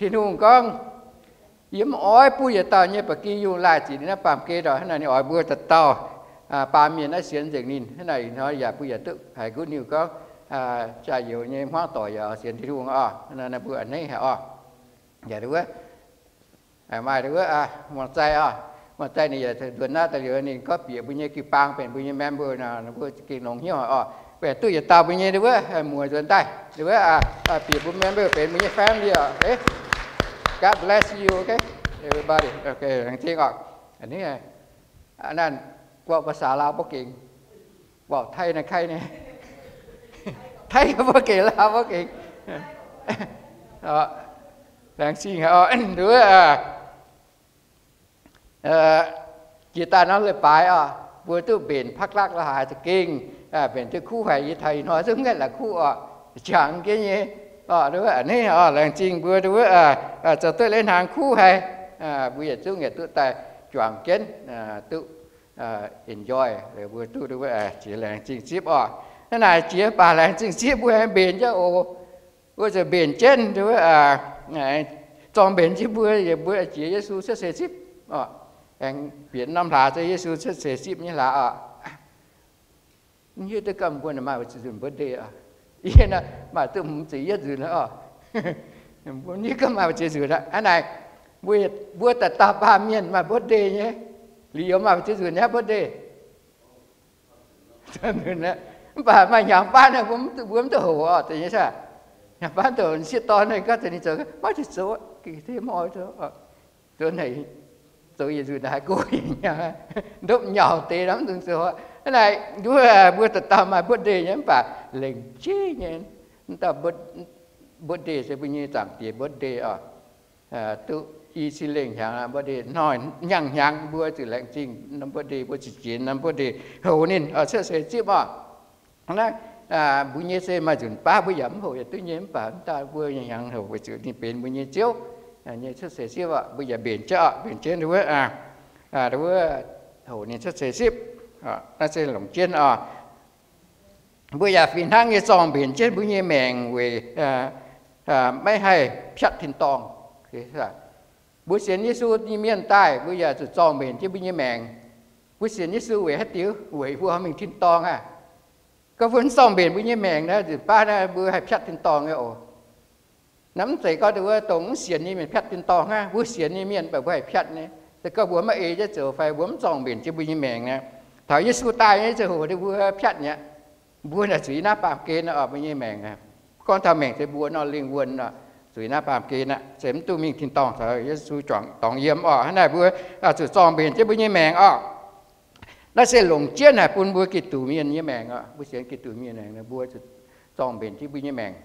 Tin-Hungh gorngv, yie mv oix bun yietc dauh nyei ba'gi yungh laih ziqc ninh naaiv baamh gen oc. Hnangv naaic ninh oix mbuo dauh dauh baamh mienh naaiv sienx nzengc ninh. Hnangv naaic ih hnoi yaac mbuo yaac duqv haiz good news gorngv, jaax-youz nyei hmuangv doic yaac sienx Tin-Hungh oc. Hnangv naaic mbuo a'hneiv haic oc. Yaac wuov, maaih wuov, muoz-zaih oc, muoz-zaih ninh yaac nzuonx naaiv daaih liuz ninh gorngv bieqc mbuo nyei jiu-baang benx mbuo nyei member nor, mbuo gengh longx hnyouv oc. Mbuo duqv yietc dauh mbuo nyei wuov muoz nzuonx daaih wuov, bieqc mbuo member benx mbuo nyei family oc. God bless you, okay, everybody. Okay, laengz zingh oc. A'hneiv, naaiv guoqv ภาษาลาว mbuo gengh, guoqv Taiv naaiv kai nyei, Taiv mbuo gengh, Laauv mbuo gengh. Laengz zingh oc. Wuov, jiex daaih norm leiz-baaix oc, mbuo duqv mbenc ภาครัฐ la'haaix za'gengh, mbenc duqv kuv haic. Yie taux ih hnoi zungv ngaeqv la'kuqv oc, jangx jienv nyei oc. Wuov, a'hneiv oc, laengz zingh mbuo wuov, zoux duqv leiz-hnaangx kuv haic. Mbuo yietc zungv yietc duqv daaih juangc jienv, duqv enjoy, mbuo duqv wuov jiex laengz zingh zipv oc. Hnangv naaic jiex baac laengz zingh zipv mbuo aengx mbenc jienv oc. Mbuo ziouc mbenc jienv wuov, zorng mbenc jienv mbuo, mbuo jiex Yesu cuotv seix zipv oc. Aengx bieqc norm hlaax se Yesu cuotv seix zipv nyei hlaax oc. Yie duqv gamh mbuo maaih ziepc nzunc birthday oc. Yie maaih duqv hmz ziepc yietv nzunc oc. Mbuo nyei ganh maaih ziepc nzunc aqv. Hnangv naaic, mbuo dauh dauh baamh mienh maaih birthday nyei. Liuz maaih ziepc nzunc nyei birthday. Mv baac maaih hnyangx-baanv mbuo mv duqv hoqc oc, deix nyei saah. Hnyangx-baanv douc sieqv dorn naaiv gaav deix ninh zoux maiv zeiz zoux, zoux naaic, zoux yietc nzunc haiz go, ndopv nyauc deix mv dungx zoux. Hnangv naaic, mbuo dauh dauh maaih birthday nyei mv baac lengc jeiv nyei. Dauh birthday se mbuo nyei Zaangc Diex birthday oc. Duqv i cin lengh hnyangx, birthday hnoi hnyangx hnyangx mbuo zuqc laengz zingh norm birthday, mbuo zuqc jiex norm birthday hoqc ninh cuotv seix zipv oc. Naaiv, mbuo nyei se maaih nzunc baav mbuo yaac mv hoqc yaac duqv nyei, mv baac mv daaih mbuo hnyangx hoqc weic zuqc ninh benx mbuo nyei Ziouv nyei cuotv seix zipv oc. Mbuo yaac mbenc jienv oc, mbenc jienv wuov, wuov hoqc ninh cuotv seix zipv. Naaiv se longc jienv oc. Mbuo yaac fih hnangv nyei zorng mbenc jienv mbuo nyei maengc weic maiv haih piatv tin-dorngh. Mbuo sienx Yesu nyei mienh daaih, mbuo yaac zuqc zorng mbenc jienv mbuo nyei maengc. Mbuo sienx Yesu weic haaix diuc? Weic mbuo mingh tin-dorngh aqv. Gorngv mbuo mv zorng mbenc mbuo nyei maengc naaiv, nzunc baav naaiv mbuo haih piatv tin-dorngh nyei oc. Naaiv mv zeiz gorngv wuov dongh mv sienx nyei mienh piatv tin-dorngh hnangv. Mbuo sienx nyei mienh mv baac mbuo haih piatv nyei. Se gorngv mbuo maiv ei jienv zoux fai mbuo mv zorng mbenc jienv mbuo nyei maengc naaiv, taux Yesu daaih nyei ziangh hoc mbuo piatv mi'aqv. Mbuo naaic zuqc yiem naaiv baamh gen oc, mbuo nyei maengc. Gorngv taux maengc se mbuo nor, lingh wuonh oc, zuqc yiem naaiv baamh gen aqv, se mv dungx mingh tin-dorngh caux Yesu juangc dorngx yiem oc. Hnangv naaic mbuo zuqc zorng mbenc jienv mbuo nyei maengc oc. Naaiv se longc jienv haic bun mbuo Giduc mienh nyei maengc oc. Mbuo sienx Giduc mienh maengc, mbuo zuqc zorng mbenc jienv mbuo nyei maengc.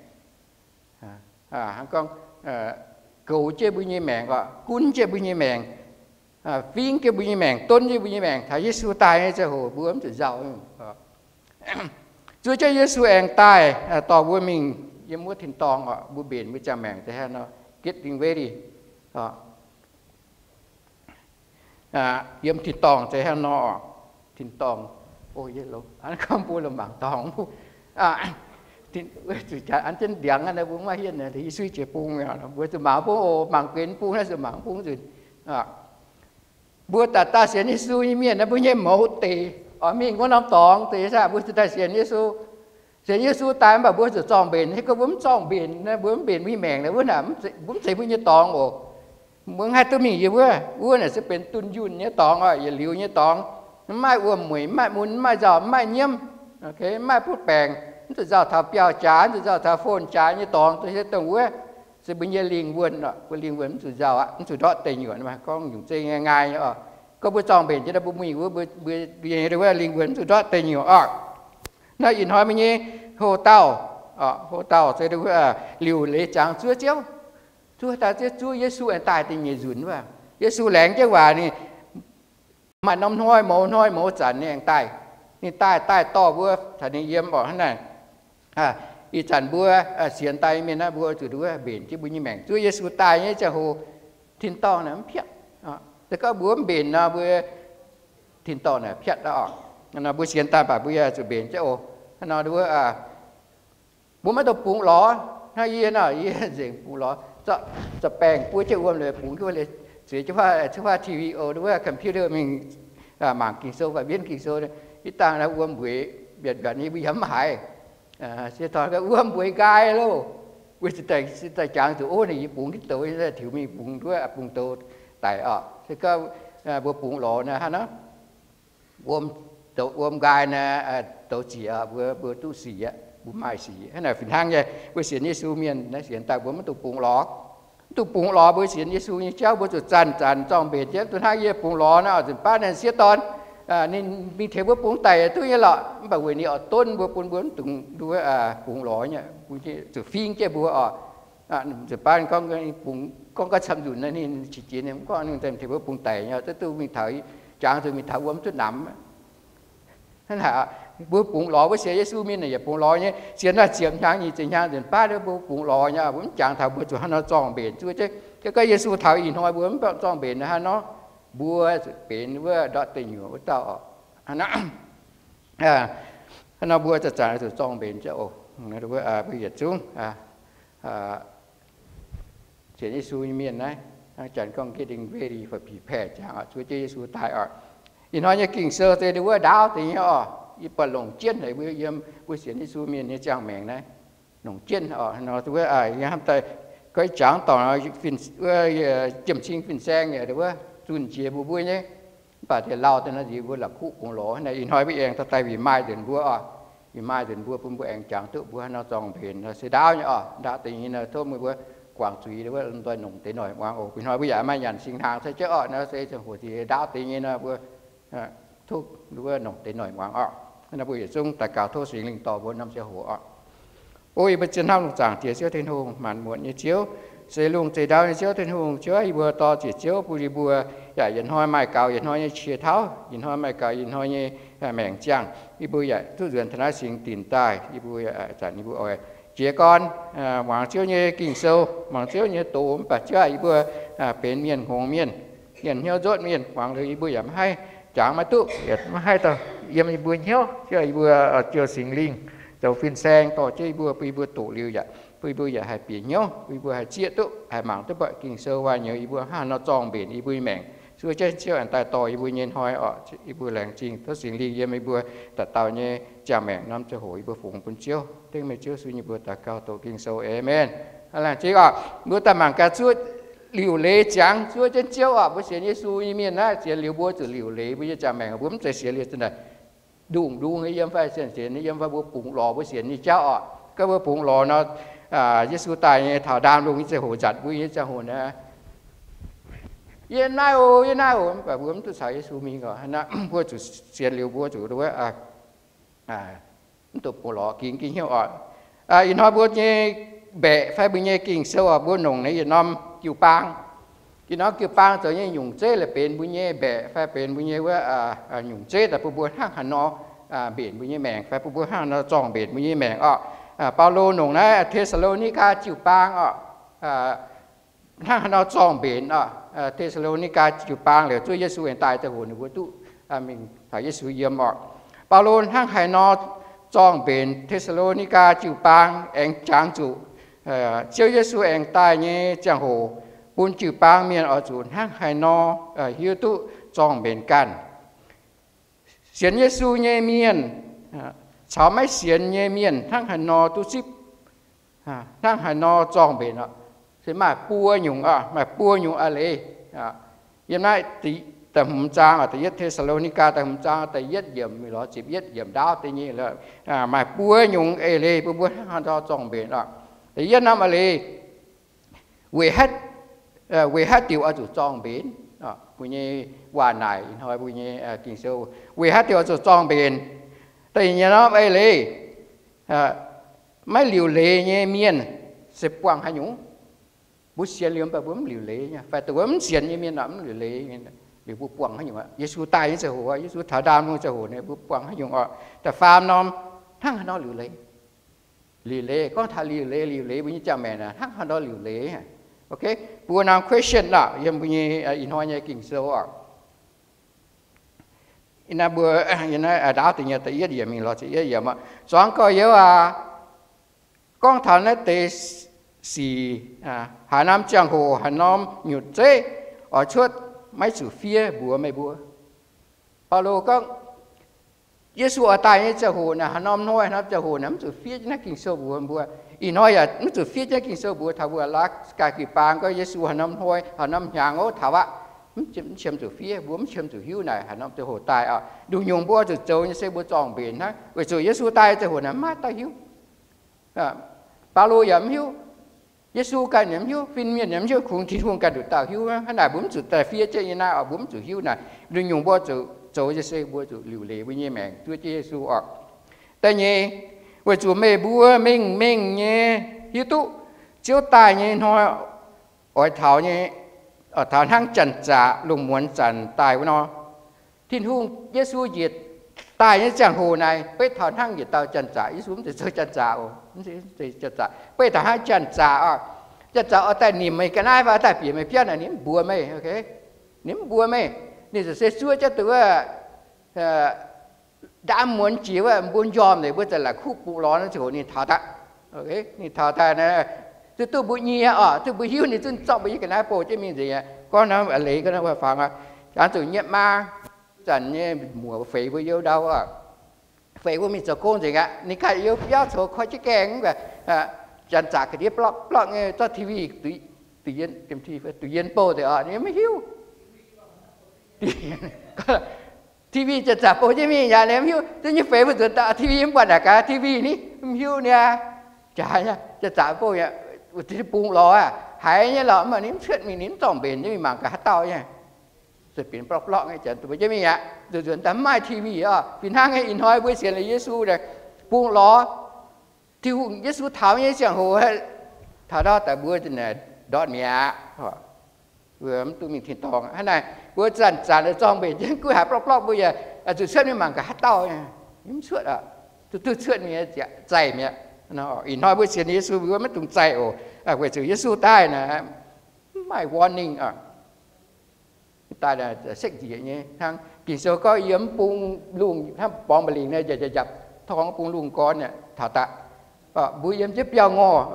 Hnangv gorngv, goux jienv mbuo nyei maengc oc, gunv jienv mbuo nyei maengc, fingv jienv mbuo nyei maengc, donv jienv mbuo nyei maengc. Taux Yesu daaih nyei ziangh hoc mbuo mv zuqc nzauh. Zuov jienv Yesu aengx daaih dorh mbuo mingh yiem wuov tin-dorngh oc. Mbuo mbenc mbuo ziangh maengc deix hnangv nor, getting ready. Yiem tin-dorngh deix hnangv nor oc. Tin-dorngh, o, yie gorngv mbuo lomh mangc dorngh, zuqc an jienv ndiangx aqv, mbuo maiv hietv, Yesu jiex bung, mbuo zuqc mangc bung oc. Mangc benx bung naaiv zuqc mangc bung nzunc. Mbuo dauh dauh sienx Yesu nyei mienh naaiv, mbuo nyei mouz deic oc, mingh wuov norm dorngx deix saah, mbuo zuqc daaih sienx Yesu. Sienx Yesu daaih mv baac mbuo zuqc zorng mbenc. Gorngv mbuo mv zorng mbenc, mbuo mv mbenc mbuo nyei maengc naaiv, wuov naaic mv zeiz mbuo nyei dorngx oc. Mbuo mv haih duqv mingh yiem wuov. Wuov naaic se benx dunh yunh nyei dorngx oc, yietc liuz nyei dorngx. Mv maaih wuom-mueic, mv maaih mun, mv maaih nzauh, mv maaih nyiemv, mv maaih butv baengc, mv zuqc nzauh taux biauv-jaax, mv zuqc nzauh taux phone-jaax nyei dorngx. Dongh wuov se mbuo nyei lingh wuonh oc. Mbuo lingh wuonh mv zuqc nzauh aqv, mv zuqc ndortv deic nyuoqc. Gorngv nyungc zeiv nyei ngaai oc. Gorngv mbuo zorng mbenc jiex daaih mbuo mingh wuov, mbuo nyei wuov lingh wuonh mv zuqc ndortv deic nyuoqc oc. Naaiv ih hnoi mbuo nyei hoc-dauh, hoc-dauh se liuc leiz jangx zuov Ziouv. Zuov daaih, zuov Yesu aengx daaih da'nyeic nzunc wuov. Yesu laengz jienv waac ninh maaih norm hnoi mouz, hnoi mouz zanc ninh aengx daaih. Ninh daaih, daaih dorh mbuo caux ninh yiem oc. Hnangv naaic, ih zanc mbuo sienx daaih mienh naaiv, mbuo zuqc mbenc jienv mbuo nyei maengc. Zuov Yesu daaih nyei ziangh hoc, tin-dorngh naaic mv piatv. Se gorngv mbuo mv mbenc nor, mbuo tin-dorngh naaic piatv aqv oc. Nor mbuo sienx daaih baac mbuo yaac zuqc mbenc jienv oc. Hnangv nor mbuo mbuo maiv dungx bungx lorz. Hnangv yie nor, yie nzengc bungx lorz. zorqv baengh buov jienv wuom liuz bungx jienv wuov liuz, zueiz jienv wuov, wuov T V o, wuov computer mingh mangc Ging-Sou fai mbienv Ging-Sou. Ih dangh wuom mbueiz mbienc mbienc nyei mbuo yaac mv haiz. Se gorngv wuom mbueiz nqaai loh, mbuo ziouc daaih jangx zuqc, ov, ninh yie bungx hitv douz, tiux mingh bungx wuov, bungx douz daic oc. Se gorngv mbuo bungx lorz naaiv hnangv nor, wuom, douz wuom nqaai naaiv, douz zieqc, mbuo, mbuo duqv sic aqv, mbuo maaih sic. Hnangv naaic fih hnangv nyei, mbuo sienx Yesu mienh naaiv, sienx daaih mbuo mv duqv bungx lorz. Mv duqv bungx lorz mbuo sienx Yesu nyei jauv, mbuo zuqc zanc-zanc zorng-mbenc jienv. Duqv hnangv yie bungx lorz naaiv oc, nzunc baav naaiv sieqv dorn, ninh mingh tengx mbuo bungx daic duqv nyei lorqc, mv baac weic ninh oix donv mbuo, bun mbuo mv dungx nduov bungx lorz nyei, zuqc fingv jienv mbuo oc. Nzunc baav gorngv, gorngv gauh camv nzunc naaiv, ninh qiex jiez, ninh mv gorngv ninh tengx mbuo bungx daic nyei, duqv mingh taux, jangx zuqc mingh taux wuom duqv namx. Hnangv naaic, mbuo bungx lorz, mbuo sienx Yesu mienh naaic yaac bungx lorz nyei. Sienx naaiv ziepc hnyangx, nyic ziepc hnyangx, nzunc baav mbuo bungx lorz nyei, mbuo mv jangx taux mbuo zuqc hnangv nor zorng-mbenc zuov jienv. Se gorngv Yesu taux ih hnoi mbuo mv zorng-mbenc hnangv nor, mbuo zuqc benx wuov ndortv deic nyuoqc wuov dauh oc. Hnangv nor mbuo zanc-zanc zuqc zorng-mbenc jienv oc. Mbuo yietc zungv sienx Yesu nyei mienh naaiv, hnangv janx gorngv getting ready for prepare ziangx oc, zuov jienv Yesu daaih oc. Ih hnoi nyei Ging-Sou se wuov ndaauv deix nyei oc. Yie buatc longc jienv haic mbuo yiem mbuo sienx Yesu mienh nyei ziangh maengc naaiv. Longc jienv oc. Hnangv nor wuov, yie hnamv daaih gorngv ih jangx dorngc, wuov, jiem-cing fin-saeng yaac wuov zunh jiex mbuo mbuo nyei. Mv baac deix lauh deix nor, nziex mbuo la'kuqv bungx lorz. Ih hnoi mbuo aengx dorh daaih win maaih nzunc mbuo oc. Win maaih nzunc mbuo, bun mbuo aengx jangx duqv mbuo hnangv nor zorng-mbenc nor se ndaauv nyei oc. Ndaauv deix nyei nor tov mbuo, mbuo guangc zuiz wuov, lomh nzoih nongc deix noic muangx oc. Ih hnoi mbuo yaac maaih nyanc singx hnaangx cai jienv oc. Nor se ziangh hoc deix ndaauv deix nyei nor mbuo tov wuov nongc deix noic muangx oc. Nor mbuo yietc zungv daux gaux tov Singx Lingh dorh mbuo norm ziangh hoc oc. O yie mbuo zien hnamv lungh zaangc Diex Ziouv Tin-Hungh, maanc muotc nyei Ziouv, zeix lungh zeix ndau nyei Ziouv Tin-Hungh. Ziouv, yie mbuo dor-ziec Ziouv bun yie mbuo yaac yietc hnoi maaih gaux yietc hnoi nyei qiex tauv, yietc hnoi maaih gaux yietc hnoi nyei maengc ziangh. Yie mbuo yaac duqv nzuonx taux naaiv singx dinc daaih, yie mbuo zanc yie mbuo oix jiez gorn muangx Ziouv nyei Ging-Sou, muangx Ziouv nyei doz. Mv baac Ziouv, yie mbuo benx mienh hngongx mienh, mienh hnyouv nzotv mienh, muangx liuz yie mbuo yaac maiv haih jangx maiv duqv, yaac maiv haih yiem yie mbuo hnyouv. Ziouv, yie mbuo ziouc Singx Lingh zoux fin-saeng dorh jienv yie mbuo, bun yie mbuo doqc liuz yaac, bun yie mbuo yaac haih bieqc hnyouv, bun yie mbuo haih zieqv duqv, haih mangc duqv buatc Ging-Sou waac-nyiex yie mbuo hnangv haaix nor zorng-mbenc yie mbuo nyei maengc. Zuov jienv Ziouv aengx daaih dorh yie mbuo nyei hnoi oc. Yie mbuo laengz zingh tov Singx Lingh yiem yie mbuo dauh dauh nyei ziangh maengc norm ziangh hoc yie mbuo fungx bun Ziouv. Dengv meih Ziouv Yesu nyei mbuox daux gaux doqc Ging-Sou. Aamen. Laengz zingh oc. Mbuo daaih mangc gaax zuov liuc leiz ziangx zuov jienv Ziouv oc. Mbuo sienx Yesu nyei mienh naaiv, sienx liuz mbuo zuqc liuc leiz mbuo nyei ziangh maengc. Mbuo mv zeiz sienx liuz zinh ndaangc ndungh ndungh nyei yiem fai sienx sienx nyei yiem fai mbuo bungx lorz mbuo sienx nyei jauv oc. Gorngv mbuo bungx lorz nor, Yesu daaih nyei taux ndaamv-lungh nyei ziangh hoc nzatc mbuo nyei ziangh hoc naaiv, yie naaiv oc, yie naaiv oc, mv baac mbuo mv duqv caux Yesu mingh oc. Mbuo zuqc sienx liuz mbuo zuqc wuov, mv duqv bungx lorz, ging, ging hnyouv oc. Ih hnoi mbuo nyei mbaeqc fai mbuo nyei Ging-Sou oc, mbuo nongc naaiv yietc norm jiu-baang. Yietc norm jiu-baang zoux nyei nyungc zeiv laaix benx mbuo nyei mbaeqc fai benx mbuo nyei wuov nyungc zeiv daaih bun mbuo hnangv haaix nor mbenc mbuo nyei maengc fai bun mbuo hnangv haaix nor zorng-mbenc mbuo nyei maengc oc. Baulo nongc naaiv Te^saa^lo^ni^gaa jiu-baang oc, hnangv haaix nor zorng-mbenc oc. Te^saa^lo^ni^gaa jiu-baang liuz zuov Yesu aengx daaih ziangh hoc ninh mbuo duqv mingh caux Yesu yiem oc. Baulo hnangv haaix nor zorng-mbenc Te^saa^lo^ni^gaa jiu-baang aengx jangx zuqc Ziouv Yesu aengx daaih nyei ziangh hoc bun jiu-baang mienh oix zuqc hnangv haaix nor hiuv duqv zorng-mbenc ganh. Sienx Yesu nyei mienh caux maiv sienx nyei mienh hnangv haaix nor duqv zipv, hnangv haaix nor zorng-mbenc oc. Se maaih buo nyungc oc, maaih buo nyungc a'leiz. Yiem naaiv da'hmz zaang oc, da'yietv Te^saa^lo^ni^gaa da'hmz zaang da'yietv yiemc mingh lorz ziepc yietv yiemc ndaauv deix nyei, maaih buo nyungc a'leiz bun mbuo hnangv haaix nor zorng-mbenc oc. Da'yietv norm a'leiz, weic haaix, weic haaix diuc oix zuqc zorng-mbenc? Mbuo nyei waac naaic ih hnoi mbuo nyei Ging-Sou, weic haaix diuc oix zuqc zorng-mbenc? Da'nyeic norm a'leiz, maiv liuc leiz nyei mienh se buangh haaix nyungc? Mbuo sienx liuz mv baac mbuo mv liuc leiz nyei, fai dongh wuov mv sienx nyei mienh oc, mv liuc leiz nyei, liuz mbuo buangh haaix nyungc? Yesu daaih nyei ziangh hoc, Yesu taux ndaamv-lungh ziangh hoc, mbuo buangh haaix nyungc oc? Da'faam norm, hnangv haaix nor liuc leiz? Liuc leiz, gorngv taux liuc leiz, liuc leiz mbuo nyei ziangh maengc hnangv haaix nor liuc leiz? Ok, mbuo norm question oc, yiem mbuo nyei ih hnoi nyei Ging-Sou oc. Yie naaiv mbuo, yie naaiv ndaauv da'nyeic, da'yietv yiemc mingh lorz ziepc yietv yiemc oc. Zuangx gorx-youz aac, gorngv taux naaiv deix sic, haaix norm ziangh hoc, haaix norm nyutc zeiv oix cuotv, maiv zuqc fiev mbuox meih mbuo. Baulo gorngv, Yesu oix daaih nyei ziangh hoc naaic, haaix norm hnoi, haaix norm ziangh hoc naaic, mv zuqc fiev jienv naaiv Ging-Sou mbuox mbuo. Ih hnoi yaac mv zuqc fiev jienv Ging-Sou mbuox taux mbuo la'gaax guix baang gorngv Yesu haaix norm hnoi, haaix norm hnyangx oc taux aqv. Mv qiemx zuqc fiev, mbuo mv qiemx zuqc hiuv naaic haaix norm ziangh hoc daaih oc. Nduqc nyungc mbuo zuqc zoux nyei se mbuo zorng-mbenc hnangv, weic zuqc Yesu daaih ziangh hoc naaic maiv dauh hiuv. Baulo yaac mv hiuv. Yesu ganh yaac mv hiuv, fin-mienh yaac mv hiuv, kungx Tin-Hungh ganh nduqc dauh hiuv. Hnangv naaic mbuo mv zuqc daaih fiev jienv nyei naaiv oc, mbuo mv zuqc hiuv naaic. Nduqc nyungc mbuo zuqc zoux nyei se mbuo zuqc liuc leiz mbuo nyei maengc zuov jienv Yesu oc. Da'nyeic, weic zuqc meih mbuo mengh mengh nyei hiuv duqv Ziouv daaih nyei hnoi oix taux nyei, taux hnangv janx-zaqc lungh muonz zanc daaih wuov nor. Tin-Hungh, Yesu njiec daaih nyei ziangh hoc naaic, beiv taux hnangv yietc dauh janx-zaqc. Yesu mv zeiz zoux janx-zaqc oc, janx-zaqc, beiv taux hnangv janx-zaqc oc. Janx-zaqc oix daaih nimc meih ga'naaiv fai oix daaih bieqc meih biauv naaic, ninh mv mbuox meih, ninh mv mbuox meih. Ninh ziouc se zuov jienv duqv wuov ndaamv muonz jiex wuov, mbuo njormh nzengc, mbuo za'gengh la'kuqv bungx lorz nor ziouc ninh taux daaih. Ninh taux daaih, zuqc duqv mbuo nyie oc, duqv mbuo hiuv ninh zungv zorqv mbuo nyei ga'naaiv bouh jienv mingh nzengc. Gorngv naaiv leiz gorngv naaiv wuov fangx, jangx zuqc nyetc maa zanc nyei muoc feix mbuo you ndau oc. Feix mbuo mingh zoux gong nzengc aqv, ninh ganh you biauv coux koi jienv gaengh, janx-zaqc ga'ndiev blorqv blorqv nyei zorqv TV, duqv yien bouh nzengc oc, ninh maiv hiuv. TV janx-zaqc bouh jienv mingh yaac ninh mv hiuv. Zinh nyei feix mbuo nzuonx daaih TV mv buatc naaic gaax TV ni, mv hiuv niaa. Jaax nyei, janx-zaqc bouh nyei, bungx lorz aqv, haiz nyei lorqc, mv baac ninh mv cuotv mingh, ninh mv zorng-mbenc jienv mingh mangc gaax haaix dauh nyei. Zuqc benx blorqv blorqv nyei janx bouh jienv mingh aqv. Nzuonx nzuonx daaih mv maaih TV oc. Fih hnangv nyei ih hnoi mbuo sienx liuz Yesu, bungx lorz, Tin-Hungh, Yesu taux nyei ziangh hoc, taux ndau daaih mbuo ndortv mi'aqv. Mbuo mv duqv mingh tin-dorngh aqv. Hnangv naaic mbuo zanc-zanc zorng-mbenc jienv guv haic blorqv blorqv, mbuo yaac zuqc cuotv mingh mangc gaax haaix dauh nyei. Mv cuotv, duqv cuotv mingh zaih mi'aqv. Ih hnoi mbuo sienx Yesu mbuo maiv dungx zaih oc, weic zuqc Yesu daaih naaic mv maaih warning oc. Daaih naaic sekv njiec nyei hnangv. Ging-Sou gorngv yiem mv bung lungh, hnangv borngz mba'lingc naaic, njapc njapc torngv mv bung lungh gorn taux daaih. Mbuo yiem jienv biauv-ngorh,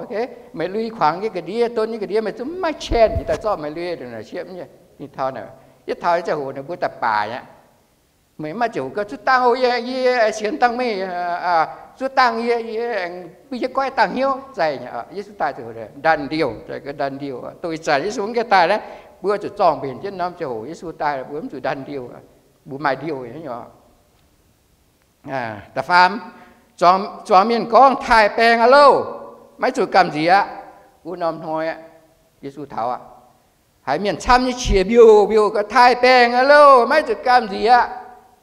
meih lui kuangx nyei ga'ndiev, don nyei ga'ndiev, meih zungv mv maaih chance daaih zorqv meih lui naaic siepv nyei. Ninh taux naaic, yietv taux nyei ziangh hoc naaic mbuo daaih baac aqv. Meih mv maaih ziouc gorngv zuov dangh oc, yie, yie sienx dangh meih, zuov dangh yie, yie aengx bun yie goiv dangh hnyouv zaih nyei. Yesu daaih ziouc done deal, done deal. Dongh ih zanc Yesu mv gaengh daaih naaiv, mbuo zuqc zorng-mbenc jienv norm ziangh hoc Yesu daaih, mbuo mv zuqc done deal, mbuo maaih deal nyei. Da'faam, zuangx mienh gorngv, taaih baengh aqv loh, maiv zuqc gamh nziex aqv. Wuov norm hnoi aqv, Yesu taux aqv. Haiz mienh camv nyei qiex mbiouh mbiouh gorngv, taaih baengh aqv loh, maiv zuqc gamh nziex aqv.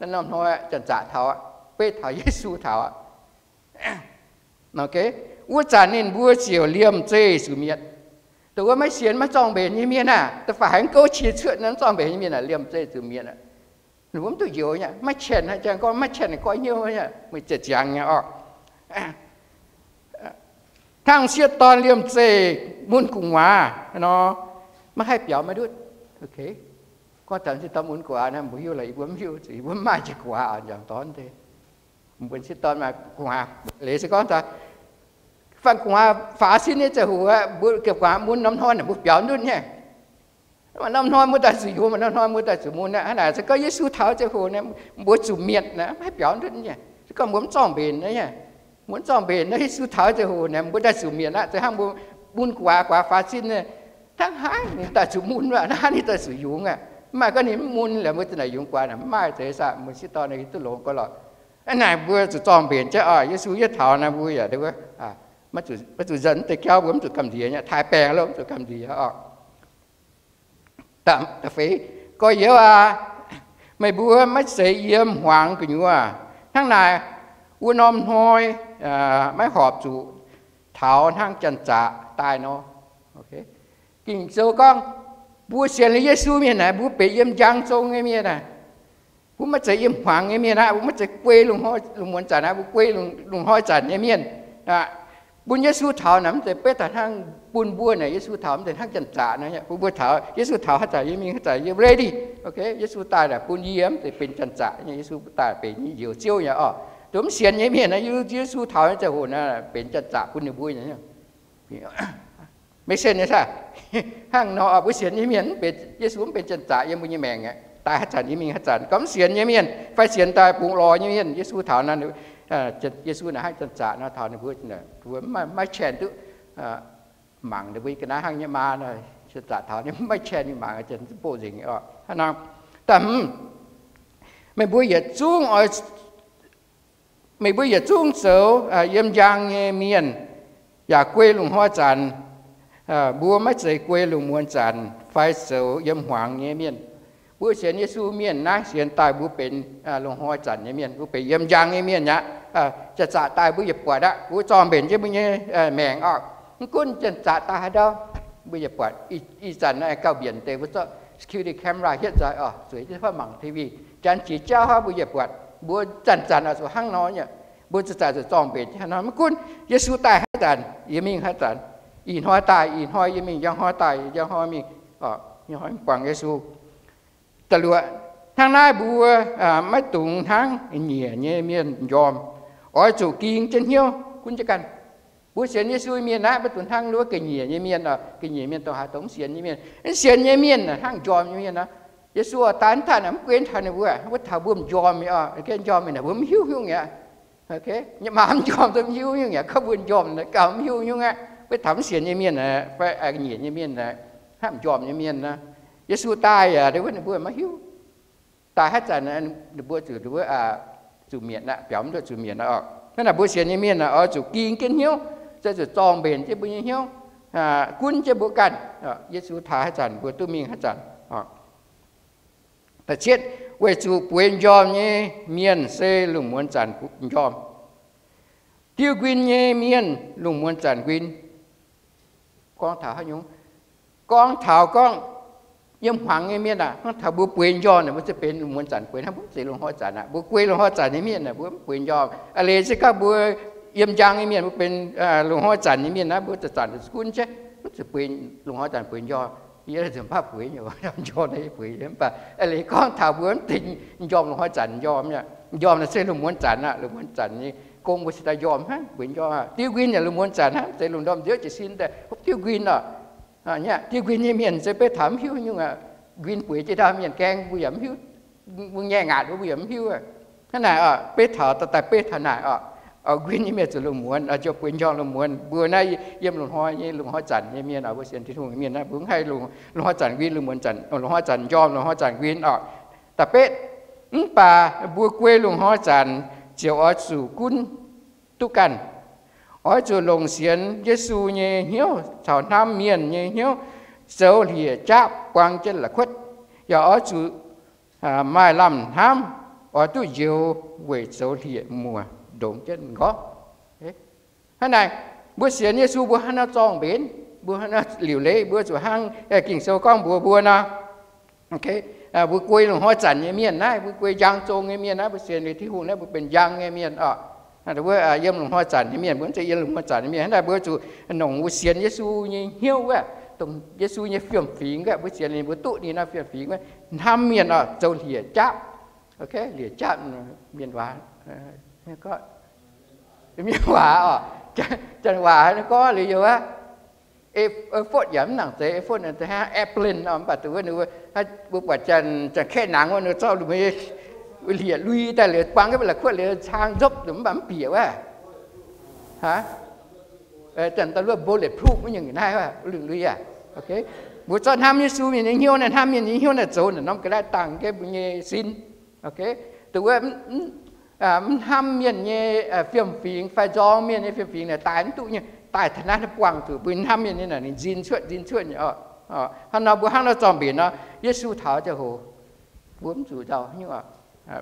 Wuov norm hnoi aqv, janx-zaqc taux aqv, beiv taux Yesu taux aqv. Wuov zanc ninh mbuo ziouc liemh zeih zuqc mietc. Dongh wuov maiv sienx maiv zorng-mbenc nyei mienh aah, da'faanh haiz gouv qiex cuotv nor mv zorng-mbenc nyei mienh aah, liemh zeih zuqc mietc aqv. Ninh mbuo mv duqv njoux nyei, maiv chance, haaix jangx gorngv maiv chance goiv hnyouv nyei, meih ziec ziangx nyei orqc. Hnangv sieqv dorn liemh zeih mun gu'nguaaz nor, maiv haih biaux maiv ndutv. Gorngv taux sieqv dorn mun gu'nguaaz naaiv, mbuo hiuv lorqc, yie mbuo mv hiuv, yie mbuo mv maaih jiex gu'nguaaz oc, njang dorn deix. Mbuo sieqv dorn maaih gu'nguaaz, leiz se gorngv taux fanh gu'nguaaz faaux sin nyei ziangh hoc, mbuo gu'nguaaz mun norm hnoi naaic mbuo biaux ndutv nyei. Norm hnoi mbuo daaih zuqc yungz, norm hnoi mbuo daaih zuqc mun aqv. Hnangv naaic se gorngv Yesu taux ziangh hoc naaic, mbuo zuqc mietc naaic, maiv biaux ndutv nyei. Se gorngv mbuo mv zorng-mbenc naaiv, mbuo mv zorng-mbenc naaiv, Yesu taux ziangh hoc naaic mbuo daaih zuqc mietc aqv. Za'gengh hnangv mbuo mun gu'nguaaz, gu'nguaaz faaux sin nyei, hnangv haaix ninh daaih zuqc mun aqv, hnangv haaix ninh daaih zuqc yungz aqv. Mv maaih gorngv ninh mv mun liuz mbuo za'naaic yungz gu'nguaaz naaic, mv maaih. Zeiz saah, mbuo sieqv dorn naaic duqv longx gorx lorqc. Hnangv naaic mbuo zuqc zorng-mbenc jienv oc. Yesu yietv taux naaic mbuo yaac maiv zuqc nzuonx deix jauv, mbuo mv zuqc gamh nziex nyei, taaih baengh loh mv zuqc gamh nziex oc. Da'feix, gorx-youz aac, meih mbuo maiv zeiz yiem hmuangx gu'nyuoz. Hnangv naaic, wuov norm hnoi maiv horpc zuqc taux hnangv janx-zaqc daaih nor. Ging-Sou gorngv, mbuo sienx liuz Yesu mienh naaic, mbuo benx yiem njang zong nyei mienh aac. Mbuo maiv zeiz yiem hmuangx nyei mienh aqv. Mbuo maiv zeiz guei lungh muonz zanc aqv. Mbuo guei lungh hnoi zanc nyei mienh. Bun Yesu taux naaic mv zeiz beiv daaih hnangv bun mbuo naaic Yesu taux mv zeiz hnangv janx-zaqc nor. Bun mbuo taux, Yesu taux haaix zanc yie mingh haaix zanc yie ready. Yesu daaih naaic bun yie mv zeiz benx janx-zaqc nyei. Yesu daaih benx njoux Ziouv nyei oc. Dongh mv sienx nyei mienh naaic, Yesu taux nyei ziangh hoc naaic benx janx-zaqc bun ninh mbuo nyei. Make sense nyei saah? Hnangv nor, mbuo sienx nyei mienh, Yesu mv benx janx-zaqc yiem mbuo nyei maengc aqv. Daaih haaix zanc yie mingh haaix zanc. Gorngv sienx nyei mienh fai sienx daaih bungx lorz nyei mienh, Yesu taux naaiv, Yesu naaic hnangv janx-zaqc nor taux ninh mbuo, mbuo maiv chance duqv mangc ninh mbuo ga'naaiv hnangv nyei maa nor, janx-zaqc taux ninh maiv chance mingh mangc, janx-zaqc bouh nzengc oc. Hnangv nor, da'hmz, meih mbuo yietc zungv oix meih mbuo yietc zungv zoux yiem njang nyei mienh, yaac guei lungh hnoi zanc. Mbuo maiv zeiz guei lungh muonz zanc fai zoux yiem hmuangx nyei mienh. Mbuo sienx Yesu mienh naaiv sienx daaih mbuo benx lungh hnoi zanc nyei mienh, mbuo benx yiem njang nyei mienh aqv. Janx-zaqc daaih mbuo yietc buatc aqv, mbuo zorng mbenc jienv mbuo nyei maengc oc. Mv gunv janx-zaqc daaih haaix ndau, mbuo yietc buatc. Ih zanc gauh mbienc deix mbuo zorqv security camera hietv nzoih oc, zueiz jienv fai mangc T V. Janx jiex jauv hnangv mbuo yietc buatc, mbuo zanc-zanc oix zuqc hnangv nor nyei. Mbuo zanc-zanc zuqc zorng mbenc jienv hnangv nor. Mv gunv Yesu daaih haaix zanc, yie mingh haaix zanc, ih hnoi daaih ih hnoi yie mingh, njang hnoi daaih njang hnoi mingh, ih hnoi mv buangh Yesu. Da'luoqc, hnangv naaiv mbuo maiv dungx hnangv nyiec nyei mienh njormh, oix zuqc ging jienv hnyouv gunv jienv ganh. Mbuo sienx Yesu nyei mienh naaiv maiv dungx hnangv wuov ga'nyiec nyei mienh, ga'nyiec mienh dongh haaix, dongh mv sienx nyei mienh. Mv sienx nyei mienh hnangv njormh nyei mienh nor. Yesu daaih mv taux naaic mv guenx taux ninh mbuo, wuov taux mbuo m'njormh nyei oc, njormh nyei naaic mbuo mv hiuv nyungc aqv. Nyei maa mv njormh duqv mv hiuv nyungc aqv, gorngv mbuo njormh naaic gauh mv hiuv nyungc aqv. Wuov taux mv sienx nyei mienh fai ga'nyiec nyei mienh, hnangv m'njormh nyei mienh nor. Yesu daaih yaac wuov ninh mbuo maiv hiuv. Daaih haaix zanc ninh mbuo zuqc, zuqc mietc aqv, biaux mv nduov zuqc mietc aqv oc. Hnangv naaic mbuo sienx nyei mienh oix zuqc ging jienv hnyouv, zuqc zorng mbenc jienv mbuo nyei hnyouv, gunv jienv mbuo ganh. Yesu taux haaix zanc mbuo duqv mingh haaix zanc. Da'cietv, weic zuqc bueix njormh nyei mienh se lungh muonz zanc njormh. Diuv nquin nyei mienh lungh muonz zanc nquin. Gorngv taux haaix nyungc? Gorngv taux gorngv yiem hmuangx nyei mienh aac, hnangv taux mbuo bueix njormh naaic, mbuo se benx lungh muonz zanc bueix hnangv, mbuo mv zeiz lungh hnoi zanc aqv. Mbuo guei lungh hnoi zanc nyei mienh naaic, mbuo mv bueix njormh. A'leiz se gorngv mbuo yiem njang nyei mienh, mbuo benx lungh hnoi zanc nyei mienh naaiv, mbuo zanc-zanc gunv jienv, mv zuqc bueix lungh hnoi zanc bueix njormh. Yie nzunc baav bueix nyei, njormh naaiv bueix mv baac a'leiz gorngv taux mbuo mv deix njormh lungh hnoi zanc njormh. Njormh naaic se lungh muonz zanc aqv, lungh muonz zanc nyei gong mbuo cingx daaih njormh hnangv, bueix njormh. Diuv nquin yaac lungh muonz zanc hnangv, mv zeiz lungh ndorm nziouv jiez sin daaih hopv diuv nquin oc. Diuv nquin nyei mienh se beiv taux mv hiuv nyungc aqv. Nquin bueix jiex ndau mienh gaeng mbuo yaac mv hiuv, mbuo nyei ngaatc mbuo yaac mv hiuv. Hnangv naaic oc, beiv taux daaih, daaih beiv taux naaic oc. Nquin nyei mienh zuqc lungh muonz, ziouc bueix njormh lungh muonz. Mbuo naaiv yiem lungh hnoi nyei, lungh hnoi zanc nyei mienh oc, mbuo sienx Tin-Hungh nyei mienh naaiv, mbuo mv haih lungh, lungh hnoi zanc nquin, lungh muonz zanc, lungh hnoi zanc njormh, lungh hnoi zanc nquin oc. Da'betv, mv baac mbuo guei lungh hnoi zanc ziouc oix zuqc gunv duqv ganh. Oix zuqc longc sienx Yesu nyei hnyouv caux hnamv mienh nyei hnyouv zoux hlieqv-jaapv buang jienv la'kuotv. Yaac oix zuqc maaih lamh hnamv oix duqv njoux weic zoux hlieqv-muoc ndongx jienv m'nqorngv. Hnangv naaic, mbuo sienx Yesu mbuo hnangv nor zorng mbenc, mbuo hnangv nor liuc leiz, mbuo zuqc hnangv Ging-Sou gorngv mbuox mbuo nor. Mbuo guei lungh hnoi zanc nyei mienh naaiv, mbuo guei njang zong nyei mienh naaiv, mbuo sienx liuz Tin-Hungh naaiv, mbuo benx njang nyei mienh oc. Mbuo yiem lungh hnoi zanc nyei mienh, mbuo mv zeiz yiem lungh hnoi zanc nyei mienh. Hnangv naaic mbuo zuqc nongc mbuo sienx Yesu nyei hnyouv wuov, dongh Yesu nyei fiem-fingx wuov, mbuo sienx liuz mbuo duqv ninh nor fiem-fingx wuov, hnamv mienh oc, zoux hlieqv-jaapv. Hlieqv-jaapv, mienh waac, mienh waac oc, janx waac gorngv liuz yaac wuov, effort yaac mv nangc zeiz, effort hnangv airplane oc, mv baac dongh wuov ninh mbuo buatc janx-kaeqv nangx wuov ninh zorqv hlieqv-lui daaih liuz buang jienv la'kuotv liuz cang nzopv mv baac mv bieqc wuov. Janx daaih luov bulletproof wuov nyungc naaiv wuov, lui-lui aac. Mbuo zorqv hnamv Yesu mienh nyei hnyouv naaiv, hnamv mienh nyei hnyouv naaiv zoux naaic norm ga'naaiv dangh jienv mbuo nyei sin. Dongh wuov mv hnamv mienh nyei fiem-fingx fai nzorng mienh nyei fiem-fingx naaic daaih mv duqv nyei, daaih taux naaiv buangh zuqc mbuo hnamv mienh nyei naaic ninh nzin cuotv, nzin cuotv nyei oc. Hnangv nor mbuo hnangv nor zorng mbenc nor, Yesu taux ziangh hoc mbuo mv zuqc nzauh nyungc oc.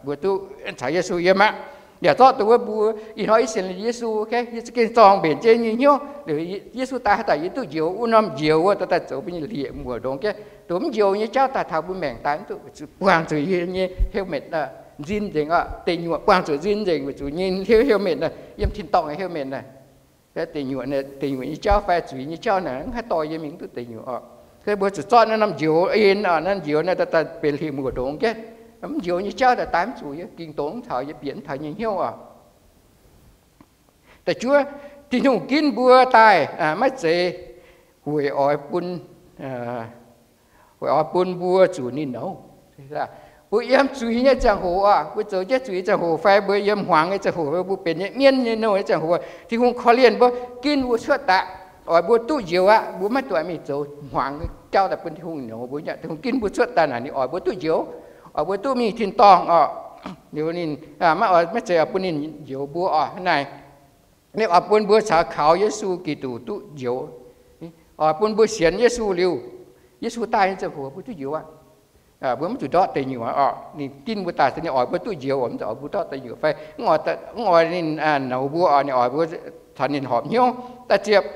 Mbuo duqv caux Yesu yiem aqv. Yaac zorqv dongh wuov mbuo ih hnoi yie sienx liuz Yesu, yie za'gengh zorng mbenc jienv nyei hnyouv. Liuz Yesu daaih haaix zanc yie duqv njoux wuov norm njoux wuov daaih zoux mbuo nyei hlieqv-muoc ndongx jienv. Dongh mv njoux nyei jauv daaih taux mbuo maengc daaih mv duqv, weic zuqc buangh zuqc yie nyei helmet nzin nzengc oc, deic nyuoqc buangh zuqc nzin nzengc weic zuqc nyei helmet, yiem tin-dorngh nyei helmet naaic. Deic nyuoqc, deic nyuoqc nyei jauv fai zuiz nyei jauv naaic mv haih dorh yie mingh duqv deic nyuoqc oc. Se mbuo zuqc zorqv naaiv norm njoux en oc, naaiv njoux naaiv daaih benx hlieqv-muoc ndongx jienv. Mv njoux nyei jauv daaih daaih mv zuqc yie, ging dongx mv taux yie, bieqc mv taux nyei hnyouv oc. Da'juov, Tin-Hungh ginv mbuo daaih maiv zeiz weic oix bun, weic oix bun mbuo zuqc ninh nouz. Mbuo yiem zuiz nyei ziangh hoc oc, mbuo zoux jienv zuiz nyei ziangh hoc fai mbuo yiem hmuangx nyei ziangh hoc, mbuo benx nyei mienv nyei nouh nyei ziangh hoc, Tin-Hungh korv-lienh mbuo, ginv mbuo cuotv daaih, oix mbuo duqv njoux aqv. Mbuo maiv duqv mingh zoux hmuangx jauv daaih bun Tin-Hungh nouz mbuo. Tin-Hungh ginv mbuo cuotv daaih naaic, ninh oix mbuo duqv njoux, oix mbuo duqv mingh tin-dorngh oc. Liuz ninh maiv oix, maiv zeiz oix bun ninh njoux mbuo oc. Naaic ninh oix bun mbuo caux kaux Yesu Giduc duqv njoux, oix bun mbuo sienx Yesu liuz, Yesu daaih nyei ziangh hoc mbuo duqv njoux aqv. Mbuo mv zuqc ndortv deic nyuoqc oc. Ninh ginv mbuo daaih, ninh oix mbuo duqv njoux, mv zuqc oix mbuo ndortv deic nyuoqc fai mv oix ninh nouz mbuo oc. Ninh oix mbuo caux ninh horpc hnyouv. Da'ziepc,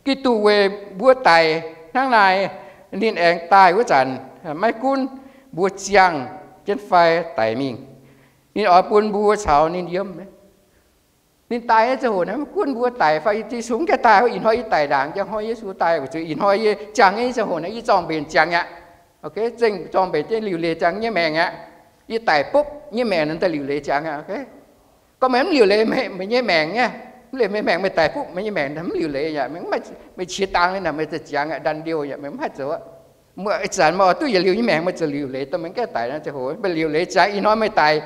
Giduc weic mbuo daic hnangv naaic, ninh aengx daaih wuov zanc, maiv gunv mbuo ziangh jienv fai daic mingh, ninh oix bun mbuo caux ninh yiem. Ninh daaih nyei ziangh hoc naaic, maiv gunv mbuo daic fai yie zungv gaengh daaih, ih hnoi yie daic ndaangc, njang hnoi Yesu daaih, weic zuqc ih hnoi yie ziangh nyei ziangh hoc naaic, yie zorng-mbenc ziangx aqv. Zengv zorng-mbenc jienv liuc leiz ziangx nyei maengc aqv. Yie daic bupv nyei maengc naaic daaih liuc leiz ziangx aqv. Gorngv meih mv liuc leiz meih nyei maengc nyei, mv liuc meih maengc, meih daic bupv meih nyei maengc, mv liuc leiz aqv. Meih qiex dangx nyei naaic, meih za'gengh ziangx aqv, ndau-ndiev aqv, meih mv haih zoux. Meih ih zanc meih oix duqv yietc liuz nyei maengc, meih zuqc liuc leiz, dongh meih gaengh daic naaiv ziangh hoc, meih liuc leiz ziangx, ih hnoi meih daic,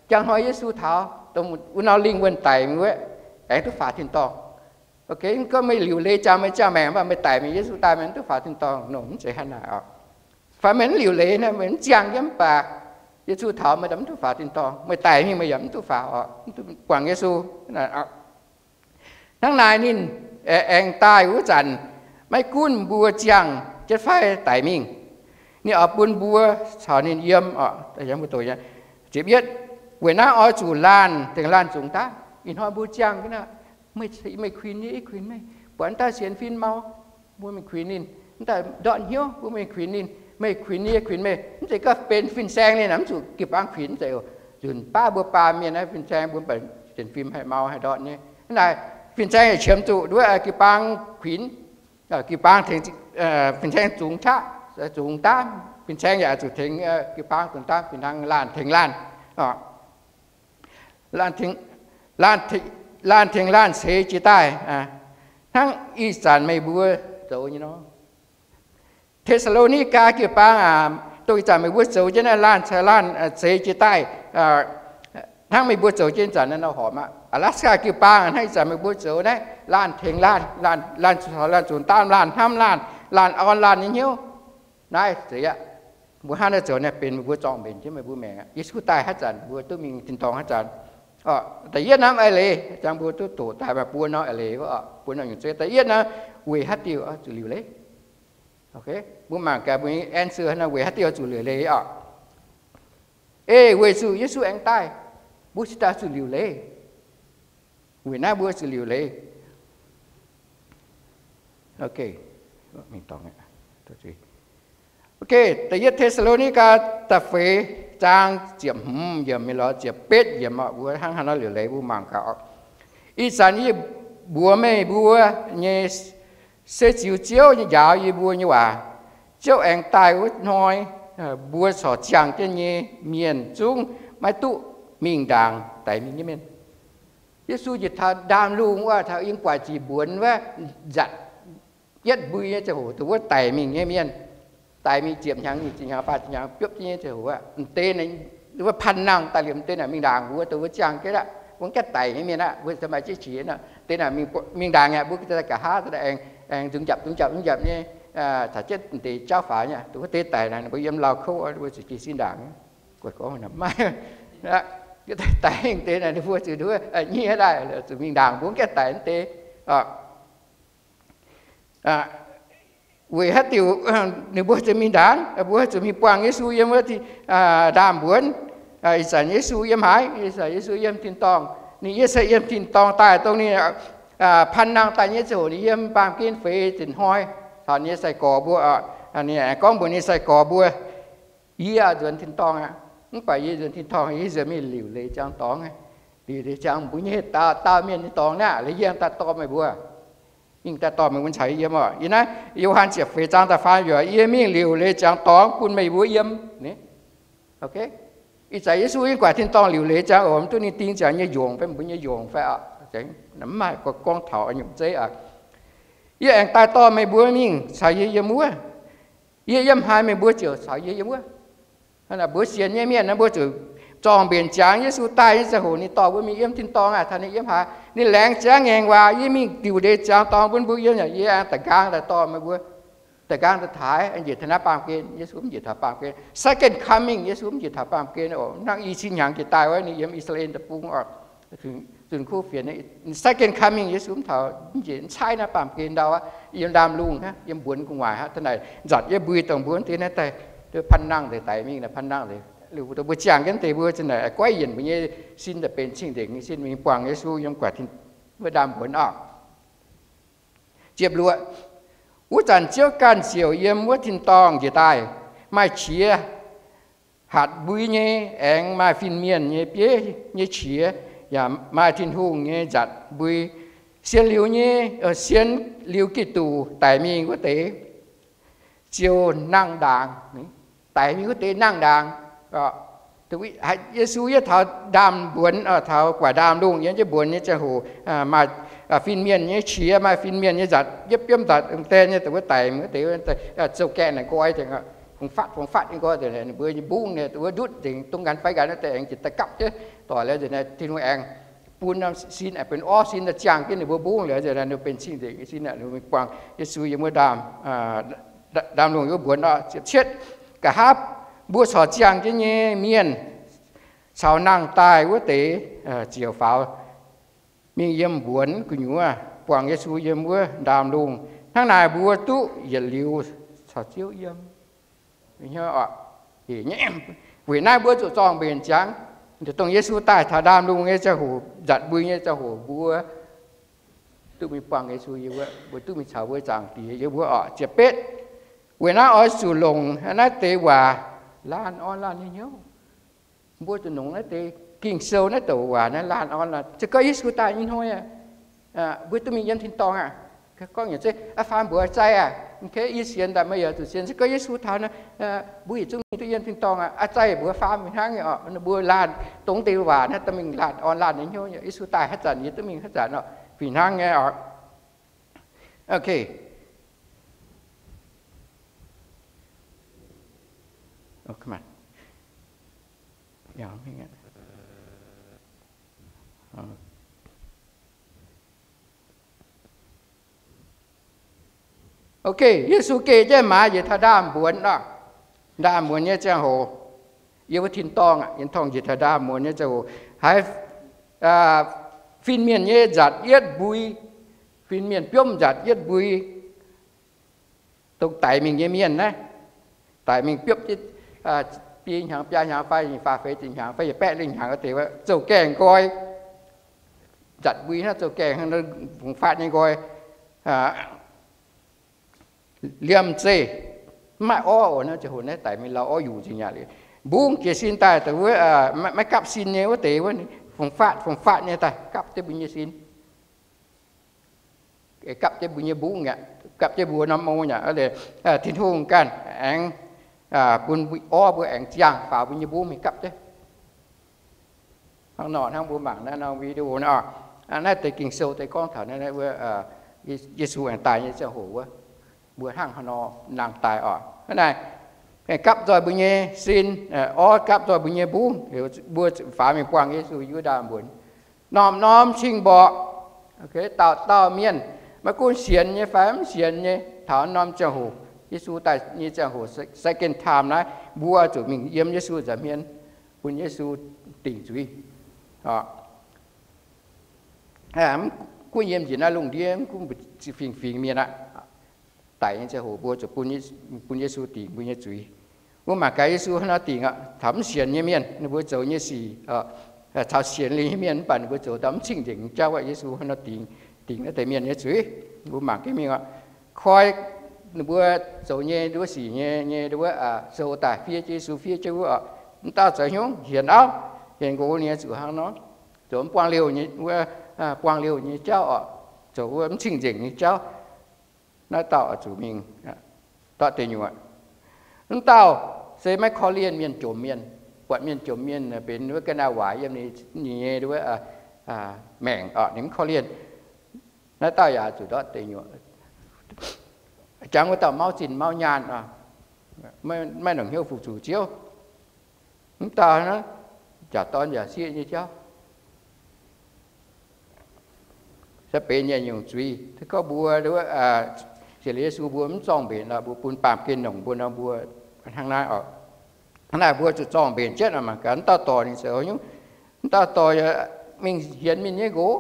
njang hnoi Yesu taux, dongh wuov norm lingh wuonh daic mingh wuov, aengx duqv faaux tin-dorngh. Gorngv meih liuc leiz ziangx meih ziangh maengc, mv baac meih daic mingh, Yesu daaih, meih mv duqv faaux tin-dorngh nor, mv zeiz hnangv naaic oc. Fai meih mv liuc leiz naaic, meih mv ziangh yiem, mv baac Yesu taux, meih mv duqv faaux tin-dorngh. Meih daic mingh meih yaac mv duqv faaux oc, mv duqv buangh Yesu. Hnangv naaic ninh aengx daaih wuov zanc, maiv gunv mbuo ziangh jienv fai daic mingh, ninh oix bun mbuo caux ninh yiem oc. Ziepc yietv, weic naaiv oix zuqc laanh tengx laanh zungx daav. Ih hnoi mbuo ziangh jienv aqv, meih kuinx yie, yie kuinx meih, buatc dauh sienx fim mau, mbuo mingh kuinx ninh. Mv daaih ndortv hnyouv, mbuo mingh kuinx ninh. Meih kuinx yie, yie kuinx meih. Mv zeiz gorngv benx fin-saeng ninh mv zuqc jiu-baang kuinx, mv zeiz oc. Nzunc baav mbuo baamh mienh naaiv fin-saeng, mbuo mv baac sienx fim haih mau haih ndortv nyei. Hnangv naaic, fin-saeng yaac qiemx zuqc nduov jiu-baang kuinx. Jiu-baang tengx fin-saeng zungx qaqv, zungx daav. Fin-saeng yaac zuqc tengx jiu-baang zungx daav, fih hnangv laanh tengx laanh, laanh tengx laanh ceix jiez daaih, hnangv ih zanc meih mbuo zoux nyei nor. Te^saa^lo^ni^gaa jiu-baang aac, dongh ih zanc meih mbuo zoux jienv naaiv laanh caux laanh ceix jiez daaih, hnangv meih mbuo zoux jienv ih zanc naaiv nor horpc aqv. Alaska jiu-baang hnangv ih zanc meih mbuo zoux naaiv laanh tengx laanh, laanh zungx daav, laanh hnamv laanh, laanh orn laanh nyei hnyouv. Naaiv zeiz aqv. Mbuo hnangv naaiv zoux naaiv benx meih mbuo zorng-mbenc jienv meih mbuo maengc aqv. Yesu daaih haaix zanc mbuo duqv mingh tin-dorngh haaix zanc. Da'yietv norm eix leiz, jangx mbuo duqv doqc daaih maaih buo norm eix leiz, buo norm nyungc zeiv. Da'yietv norm, weic haaix diuc oix zuqc liuc leiz? Mbuo mangc gaax mbuo nyei answer naaiv, weic haaix diuc oix zuqc liuc leiz oc? Ei, weic zuqc Yesu aengx daaih, mbuo cingx daaih zuqc liuc leiz. Weic naaiv mbuo zuqc liuc leiz. Ok, da'yietv Te^saa^lo^ni^gaa da'feix zaang ziepc hmz yiemc mingh lorz ziepc betv yiemc oc, mbuo hnangv haaix nor liuc leiz mbuo mangc gaax oc. Ih zanc yie mbuox meih mbuo nyei se ziux Ziouv nyei njaaux yie mbuo nyei waac. Ziouv aengx daaih wuov hnoi, mbuo corc ziangh jienv nyei mienh zungv maiv duqv mingh ndaangc daic mingh nyei mienh. Yesu njiec taux ndaamv-lungh wuov, taux yiem guaic ziqc mbuonx wuov, nzatc yietv mbui nyei ziangh hoc, dongh wuov daic mingh nyei mienh, daic mingh ziepc hnyangx, nyic ziepc hnyangx, faah ziepc hnyangx, biopv jienv nyei ziangh hoc aqv, m'deix wuov pan nangh daaih liemh m'deix naaic mingh ndaangc mbuo, dongh wuov ziangh jienv aqv, mbuo gaengh daic nyei mienh aqv, mbuo cingx maaih jienv qiex nor, m'deix naaic mingh ndaangc aqv, mbuo ga'haav aengx zungx njapc zungx njapc zungx njapc nyei, caux jienv m'deix jauv faaux nyei. Dongh wuov deix daic naaic, ninh mbuo yiem lauh kouv, ninh mbuo zuqc jiez sin ndaangc. Guaih gorngv naaic maiv, daic mingh deix naaic, ninh mbuo zuqc nduov nyiev daaih, zuqc mingh ndaangc mbuo gaengh daic m'deix. Weic haaix diuc ninh mbuo zuqc mingh ndaangc? Mbuo zuqc mingh buangh Yesu yiem wuov ndaamv-mbuonx. Ih zanc Yesu yiem haaix? Ih zanc Yesu yiem tin-dorngh. Ninh yiem se yiem tin-dorngh daaih, dongh ninh pan nangh daaih nyei ziangh hoc, ninh yiem baamh gen feix ziepc hnoi, taux ninh nyei sai-gorx mbuo. Ninh aengx gorngv mbuox ninh sai-gorx mbuo, yie nzuonx tin-dorngh aqv. Mv baac yie nzuonx tin-dorngh, yie nzuonx mingh liuc leiz ziangx dorngx. Liuc leiz ziangx mbuo nyei dauh dauh mienh nyei dorngx naaiv, yie daaih dorh meih mbuo, yie daaih dorh meih mbuo caux yie yiem oc. Yiem naaiv Yo^han ziepc feix zaang da'faam yiemc, yie mingh liuc leiz ziangx dorngx bun meih mbuo yiem. Ih zanc Yesu yiem gu'nguaaic tin-dorngh liuc leiz ziangx oc, mv duqv ninh ding ziangx nyei yongc fai mbuo nyei yongc fai oc. Mv maaih gorngv taux nyungc zeiv oc. Yie aengx daaih dorh meih mbuo mingh caux yie yiem wuov. Yie yiem haaix, meih mbuo ziouc caux yie yiem wuov. Hnangv naaic mbuo sienx nyei mienh naaiv, mbuo zuqc zorng-mbenc ziangx Yesu daaih nyei ziangh hoc ninh dorh mbuo mingh yiem tin-dorngh aqv. Taux ninh yiem haaix, ninh laengz ziangx ngaengc waac, yie mingh diuc ndeic ziangx dorngx bun mbuo yiem. Yie aengx da'nqaang daaih dorh meih mbuo, da'nqaang daaih taaix, njiec taux naaiv baamh gen. Yesu mv njiec taux baamh gen. Second coming, Yesu mv njiec taux baamh gen oc. Hnangv i cin hnyangx jiex daaih wuov, ninh yiem I^saa^laa^en deic-bung oc, zunh kuv fienx, second coming, Yesu mv taux, mv njiec, mv caaiv naaiv baamh gen ndau aqv. Yiem ndaamv-lungh hnangv, yiem mbuonx gu'nguaaic hnangv. Da'naaiv nzatc yie mbui dongh mbuo deix naaiv daaih, panh nangh deix daic mingh naaic, panh nangh deix, liuz dongh mbuo ziangh jienv deix mbuo zinh naaic goiv yienc mbuo nyei sin daaih benx cing-nzengc nyei sin mingh buangh Yesu yiem guatc wuov ndaamv-mbuonx oc. Ziepc luoqc, wuov zanc Ziouv ganh ziouc yiem wuov tin-dorngh njiec daaih, maaih qiex hatc mbui nyei, aengx maaih fin-mienh nyei bieiv nyei qiex, yaac maaih Tin-Hungh nyei nzatc mbui. Sienx liuz nyei, sienx liuz Giduc daic mingh wuov deix ziouc nangh ndaangc. Daic mingh wuov deix nangh ndaangc. Yesu yiem taux ndaamv-mbuonx, taux guatc ndaamv-lungh yiem jienv mbuonx nyei ziangh hoc, maaih fin-mienh nyei qiex, maaih fin-mienh nyei nzatc, yietv biomv nzatc, den nyei dongh wuov daic mingh wuov deix, zouv gaengh naaic nqoi, fungx fatv fungx fatv nyei nqoi, ninh mbuo nyei mbungv nyei dongh wuov ndutv nzengc, dongh nqanx fai nqanx wuov deix aengx jiex daaih gapv jienv. Doic liuz nzengc naaic Tin-Hungh aengx bun norm sin aengx benx orv sin daaih ziangh jienv ninh mbuo mbungv liuz nzengc naaic ninh benx cing-nzengc nyei sin naaic, ninh mbuo mingh buangh Yesu yiem wuov ndaamv, ndaamv-lungh wuov mbuonx oc. Ziepc cietv, nqa'haav mbuo corc ziangh jienv nyei mienh caux nangh daaih wuov deix ziouc faaux mingh yiem mbuonx gu'nyuoz buangh Yesu yiem wuov ndaamv-lungh. Hnangv naaic mbuo duqv yietc liuz caux Ziouv yiem. Weic naaiv mbuo zuqc zorng-mbenc ziangx, dongh Yesu daaih taux ndaamv-lungh nyei ziangh hoc, nzatc mbui nyei ziangh hoc, mbuo duqv mingh buangh Yesu yiem wuov, mbuo duqv mingh caux mbuo Zaangc Diex yiem wuov oc. Ziepc betv, weic naaiv oix zuqc longc naaiv deix waac laanh orn laanh nyei hnyouv. Mbuo zuqc longc naaiv deix Ging-Sou naaiv douc waac naaiv laanh orn laanh. Se gorngv Yesu daaih nyei hnoi aqv, mbuo duqv mingh yiem tin-dorngh aqv. Gorngv nyei zeiv, aa, faam mbuox zei aqv, yie sienx daaih meih yaac zuqc sienx. Se gorngv Yesu taux naaiv, mbuo yietc zungv mingh duqv yiem tin-dorngh aqv. Aa, zei mbuox faam fih hnangv nyei oc. Mbuo laanh dongh deix waac naaiv duqv mingh laanh orn laanh nyei hnyouv. Yesu daaih haaix zanc yie duqv mingh haaix zanc oc, fih hnangv nyei oc. Ok. Ok, Yesu geh jienv maaiz njiec taux ndaamv-mbuonx oc. Ndaamv-mbuonx nyei ziangh hoc, yiem wuov tin-dorngh aqv, yiem tin-dorngh njiec taux ndaamv-mbuonx nyei ziangh hoc, haiz fin-mienh nyei nzatc yietv mbui, fin-mienh biomv nzatc yietv mbui, dongh daic mingh nyei mienh naaiv, daic mingh biopv jienv biei hnyangx, biaa hnyangx fai faah feix ziepc hnyangx fai yietc baeqv lingh hnyangx wuov deix, zouv gaengh nqoi, nzatc mbui hnangv, zouv gaengh hnangv, fungx faatv nyei nqoi, liemh zeih, mv maaih orv oc. Naaiv ziangh hoc naaiv daic mingh lauh orv yuqc nzengc aqv. Liuz mbungv jiez sin daaih dongh wuov maiv gapv sin nyei wuov deix wuov, fungx faatv fungx faatv nyei daaih gapv jienv mbuo nyei sin, gapv jienv mbuo nyei mbungv aqv, gapv jienv mbuo norm mou aqv. Tin-Hungh ganh aengx bun orv mbuo aengx ziangh faaux mbuo nyei mbungv mingh gapv jienv. Hnangv nor, hnangv mbuo mangc naaiv norm video nor, naaiv deix Ging-Sou deix gorngv taux naaiv wuov, Yesu aengx daaih nyei ziangh hoc wuov, mbuo hnangv haaix nor nangh daaih oc. Hnangv naaiv, gapv nzoih mbuo nyei sin, orv gapv nzoih mbuo nyei mbungv, mbuo faaux mingh buangh Yesu yiem wuov ndaamv-mbuonx. Norm-norm cing-mborqc, dauh dauh mienh, maiv gunv sienx nyei fai mv sienx nyei, taux norm ziangh hoc, Yesu daaih nyei ziangh hoc, second time naaiv, mbuo zuqc mingh yiem Yesu nza'hmien, bun Yesu dingc zuiz. Mv gunv yiem njiec naaiv lungh ndiev, mv gunv fingx-fingx mienh aqv, daic nyei ziangh hoc mbuo zuqc bun Yesu dingc mbuo nyei zuiz. Mbuo mangc gaax Yesu hnangv haaix nor dingc aqv. Taux mv sienx nyei mienh, ninh mbuo zoux nyei sic, caux sienx liuz nyei mienh, mv baac ninh mbuo zoux daaih mv cing-nzengc nyei jauv aqv. Yesu hnangv haaix nor dingc, dingc naaiv deix mienh nyei zuiz. Mbuo mangc jienv mingh oc. Koi ninh mbuo zoux nyei wuov sic nyei, nyei wuov sou daaih fiev jienv Yesu, fiev jienv wuov oc. Mv dauh zoux hnyouv hienx auv, hienx nqox ninh nyei zuqc hnangv nor, zoux mv buangh liouh nyei, wuov buangh liouh nyei jauv oc, zoux wuov mv cing-nzengc nyei jauv. Naaiv dauh oix zuqc mingh ndortv deic nyuoqc. Mv dauh se maiv korv-lienh mienh jomc mienh, buatc mienh jomc mienh benx wuov ga'naaiv waaic yiem ninh nyei wuov maengc oc, ninh mv korv-lienh. Naaiv dauh yaac zuqc ndortv deic nyuoqc. Jangx wuov dauh mauv zinh mauv nyaanh, maiv longc hnyouv fu-sux Ziouv. Mv dauh naaiv jaax dorn yaac sieqv nyei jauv. Se benx yietc nyungc zuiz. Se gorngv mbuo, Ziouv Yesu mbuo mv zorng-mbenc nor, mbuo bun baamh gen longc mbuo nor, mbuo hnangv naaiv oc. Hnangv naaic mbuo zuqc zorng-mbenc jienv oc. Mangc gaax, mv dauh dorc ninh zoux nyungc, mv dauh dorc mingh hienx mienh nyei nqox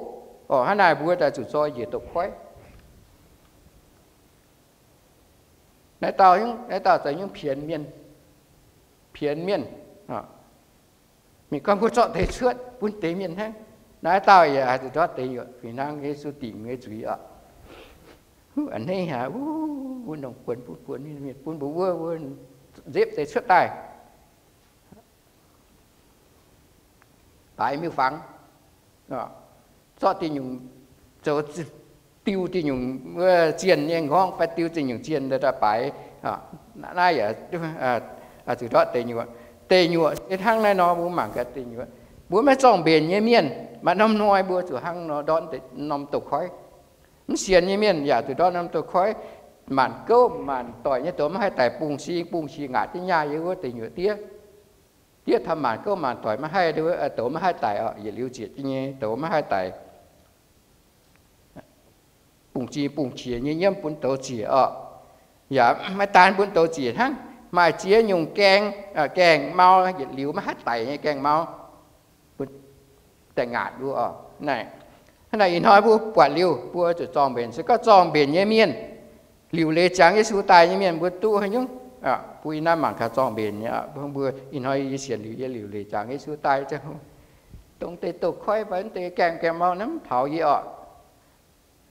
oc. Hnangv naaic mbuo daaih zuqc zoi njiec douz-koiv. Naaiv dauh, naaiv dauh zoux nyungc pienx mienh, pienx mienh. Mingh gorngv mbuo zorqv deix cuotv bun deix mienh hnangv. Naaiv dauh yaac haih zuqc ndortv deix nyuoqc fih hnangv Yesu dingc nyei zuiz oc. A'hneiv haic, wuov nongc buonc bun buonc mienh, bun mbuo wuov, wuov nzepv deix cuotv daaih. Baaix miuc-fangx, zorqv diuh nyungc, zoux diuh diuh nyungc wuov zienh nyei nqorngv fai diuh zienh nyungc zienh daaih baaix. Naaiv yaac zuqc ndortv deix nyuoqc. Deix nyuoqc se hnangv naaiv nor, mbuo mangc gaax deix nyuoqc. Mbuo maiv zorng-mbenc nyei mienh, maaih norm hnoi mbuo zuqc hnangv nor ndortv norm douz-koiv. Mv sienx nyei mienh yaac zuqc ndortv norm douz-koiv. Maanc gouv maanc doic nyei douz maiv haih daic, bungx-si bungx-qiex ngaatc jienv nyaah yiem wuov deix nyuoqc diev. Diev taux maanc gouv maanc doic maiv haih, douz maiv haih daic oc. Yietc liuz ziec jienv nyei douz maiv haih daic. Bungx-si bungx-qiex nyei nyiemv bun douz ziec oc. Yaac maiv daan bun douz ziec hnangv, maaih ziex nyungc gaeng, gaeng-mau, yietc liuz maiv haih daic nyei gaeng-mau, bun daaih ngaatc mbuo oc. Naaiv, hnangv naaic ih hnoi mbuo buatc liuz mbuo zuqc zorng-mbenc. Se gorngv zorng-mbenc nyei mienh, liuc leiz ziangx Yesu daaih nyei mienh, mbuo duqv haaix nyungc? Bun yie naaiv mangc gaax zorng-mbenc nyei, mbuo ih hnoi yie sienx liuz yie liuc leiz ziangx Yesu daaih ziangh hoc, dongh deix douz-koiv fai deix gaeng gaeng-mau naaiv mv taux yie oc.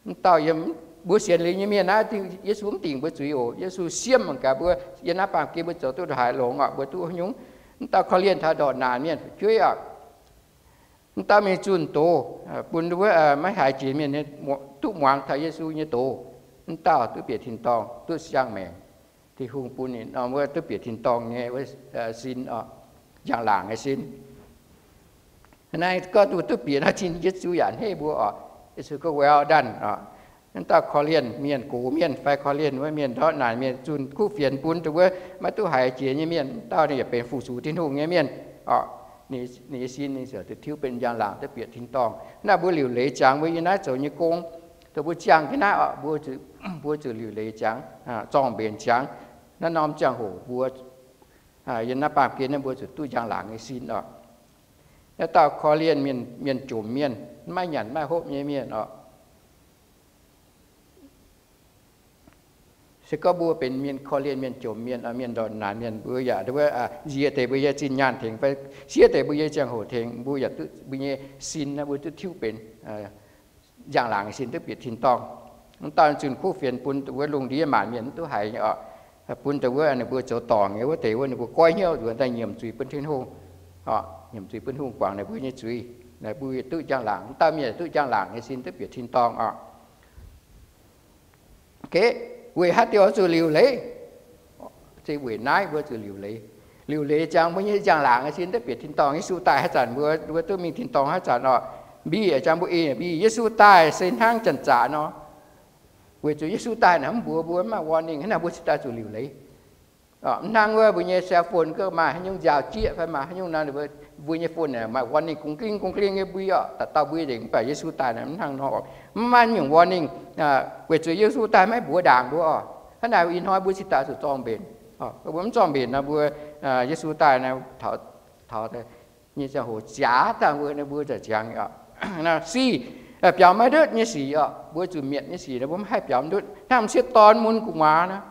Mv dauh yiem, mbuo sienx liuz nyei mienh naaiv, Yesu mv dingc mbuo zuiz oc. Yesu siemv mangc gaax mbuo, yiem naaiv baamh gen mbuo zoux duqv haaix longx oc, mbuo duqv haaix nyungc. Mv dauh korv-lienh taux ndortv naanc mienh fu'jueiv oc. Mv dauh mingh zunh doz bun wuov maiv haiz jiex mienh duqv muangx taux Yesu nyei doz. Mv dauh duqv bieqc tin-dorngh, duqv siang-maengc. Tin-Hungh bun ninh norm wuov duqv bieqc tin-dorngh nyei wuov sin oc, njang-laangc nyei sin. Naaiv gorngv duqv, duqv bieqc nor, Tin Yesu yaac a'hneiv mbuo oc. Yesu gorngv, Well done oc. Mv dauh korv-lienh mienh, gox mienh fai korv-lienh wuov mienh, ndortv naanc mienh, zunh kuv fienx bun dongh wuov maiv duqv haiz jiex nyei mienh, mv dauh ninh yaac benx fu-sux Tin-Hungh nyei mienh oc. Ninh nyei sin ninh ziouc duqv tiuv benx njang-laangc, duqv bieqc tin-dorngh. Naaiv mbuo liuc leiz ziangx mbuo yiem naaiv zoux nyei gong, dongh mbuo ziangh jienv naaiv oc, mbuo zuqc liuc leiz ziangx, zorng-mbenc ziangx. Naaiv norm ziangh hoc mbuo yiem naaiv baamh gen naaiv mbuo zuqc duqv njang-laangc nyei sin oc. Naaiv dauh korv-lienh mienh, mienh jomc mienh, maiv nyanc maiv hopv nyei mienh oc. Se gorngv mbuo benx mienh korv-lienh mienh jomc mienh, mienh ndortv naanc mienh, mbuo yaac nziex deix mbuo nyei zinh nyaanh tengx fai siev deix mbuo nyei ziangh hoc tengx, mbuo yaac duqv, mbuo nyei sin naaiv mbuo duqv tiuv benx njang-laangc nyei sin, duqv bieqc tin-dorngh. Mv dauh zunh kuv fienx bun dongh wuov lungh ndiev maanc mienh mv duqv haiz nyei oc. Bun dongh wuov ninh mbuo zoux dorngc nyei wuov deix wuov, ninh mbuo goiv hnyouv nzuonx daaih nyiemc zuiz bun Tin-Hungh oc, nyiemc zuiz bun Tin-Hungh guangc ninh mbuo nyei zuiz. Mbuo duqv njang-laangc, mv dauh mienh duqv njang-laangc nyei sin, duqv bieqc tin-dorngh oc. Weic haaix diuc oix zuqc liuc leiz? Se weic naaiv mbuo zuqc liuc leiz. Liuc leiz ziangx mbuo nyei njang-laangc nyei sin duqv bieqc tin-dorngh. Yesu daaih haaix zanc mbuo, mbuo duqv mingh tin-dorngh haiv zanc oc. Mbiv ziangx mbuo ei mbiv. Yesu daaih se hnangv janx-zaqc nor. Weic zuqc Yesu daaih naaic mv mbuox mbuo, mv maaih warning, hnangv naaic mbuo cingx daaih zuqc liuc leiz. Mv hnangv wuov mbuo nyei cell phone gauh maaih haaix nyungc nziaaux jieqv fai maaih haaix nyungc nor, mbuo nyei phone naaic maaih warning gong gling gong gling nyei mbui oc, dauh dauh mbui nzengc. Mv baac Yesu daaih naaic mv hnangv nor oc. Mv maaih nyungc warning, weic zuqc Yesu daaih maiv mbuox ndaangc mbuo oc. Hnangv naaic ih hnoi mbuo cingx daaih zuqc zorng-mbenc. Mbuo mv zorng-mbenc nor, mbuo, Yesu daaih naaic taux nyei ziangh hoc ziaax dangh mbuo, mbuo za'ziangx oc. Sic, biaux maiv ndutv nyei sic oc, mbuo zuqc mietc nyei sic nor mbuo mv haih biaux ndutv. Hnangv m'sieqv dorn mun gu'nguaaz nor,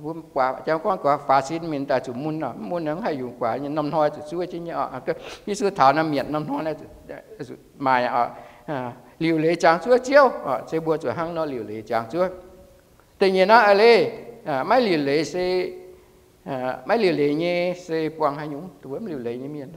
mbuo guaax, jang gorngv guaax faaux sin mingh daaih zuqc mun oc, mv mun nor mv haih yungz guaax nyei, norm hnoi zuqc zuov jienv nyei oc. Yesu taux nor mietc norm hnoi naaiv zuqc maaih oc. Liuc leiz jangx zuov Ziouv oc, se mbuo zuqc hnangv nor liuc leiz jangx zuov. Da'nyeic nor, a'leiz, maiv liuc leiz se, maiv liuc leiz nyei se buangh haaix nyungc, dongh mv liuc leiz nyei mienh.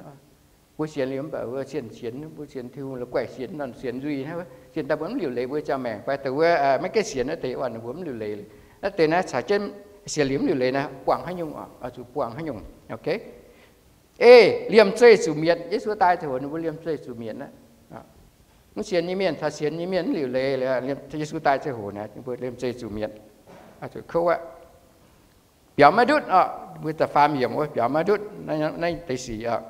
Mbuo sienx liuz mv baac mbuo sienx, sienx, mbuo sienx Tin-Hungh la'guaih sienx, sienx nzuih, sienx daaih mbuo mv liuc leiz mbuo ziangh maengc fai dongh wuov maiv gaengh sienx naaiv deix oc, mbuo mv liuc leiz. Naaiv deix naaiv caux jienv sienx liuz mv liuc leiz naaiv buangh haaix nyungc oc, zuqc buangh haiv nyungc. Ei, liemh zeih zuqc mietc. Yesu daaih ziangh hoc ninh mbuo liemh zeih zuqc mietc aqv. Mv sienx nyei mienh caux sienx nyei mienh mv liuc leiz. Yesu daaih ziangh hoc naaic mbuo liemh zeih zuqc mietc. Zuqc kouv aqv. Biaux maiv ndutv oc, mbuo da'faam yiemc wuov biaux maiv ndutv. Naaiv deix sic oc,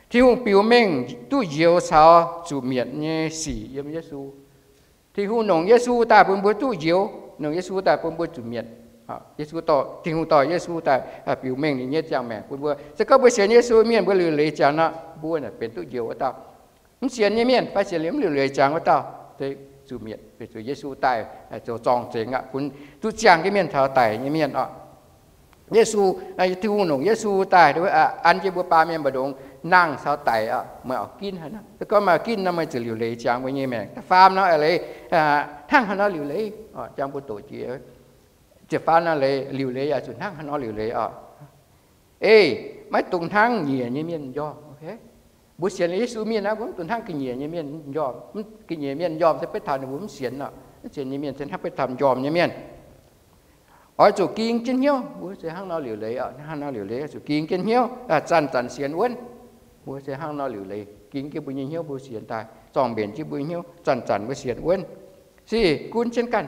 Tin-Hungh biux mengh duqv njoux caux zuqc mietc nyei sic yiem Yesu. Tin-Hungh nongc Yesu daaih bun mbuo duqv njoux, nongc Yesu daaih bun mbuo zuqc mietc. Yesu, Tin-Hungh dorh Yesu daaih biux mengh ninh nyei ziangh maengc bun mbuo. Se gorngv mbuo sienx Yesu mienh mbuo liuc leiz ziangx nor, mbuo benx duqv njoux wuov dauh. Mv sienx nyei mienh fai sienx liuz mv liuc leiz ziangx wuov dauh, zuqc mietc, weic zuqc Yesu daaih zoux zorng nzengc aqv, bun duqv ziangh jienv mienh caux daic nyei mienh oc. Yesu, Tin-Hungh longc Yesu daaih an jienv mbuo baamh mienh mbu'ndongx nangh caux daic oc. Meih oix ginv haaix nor? Se gorngv meih oix ginv nor, meih zuqc liuc leiz ziangx mbuo nyei maengc. Da'faam nor leiz, hnangv haaix nor liuc leiz oc, ziangx mbuo doqc jiex. Ziepc faam nor leiz, liuc leiz yaac zuqc hnangv haaix nor liuc leiz oc. Ei, maiv dungx hnangv nyiec nyei mienh njormh. Mbuo sienx Yesu mienh naaiv, mbuo mv dungx hnangv ga'nyiec nyei mienh njormh. Ga'nyiec mienh njormh se beiv taux ninh mbuo mv sienx nor. Mv sienx nyei mienh se hnangv beiv taux njormh nyei mienh. Oix zuqc ging jienv hnyouv, mbuo se hnangv nor liuc leiz oc, hnangv nor liuc leiz, zuqc ging jienv hnyouv, zanc-zanc sienx wuonv. Mbuo se hnangv nor liuc leiz, ging jienv mbuo nyei hnyouv mbuo sienx daaih, zorng mbenc jienv mbuo nyei hnyouv, zanc-zanc mbuo sienx wuonv. Se gunv jienv ganh,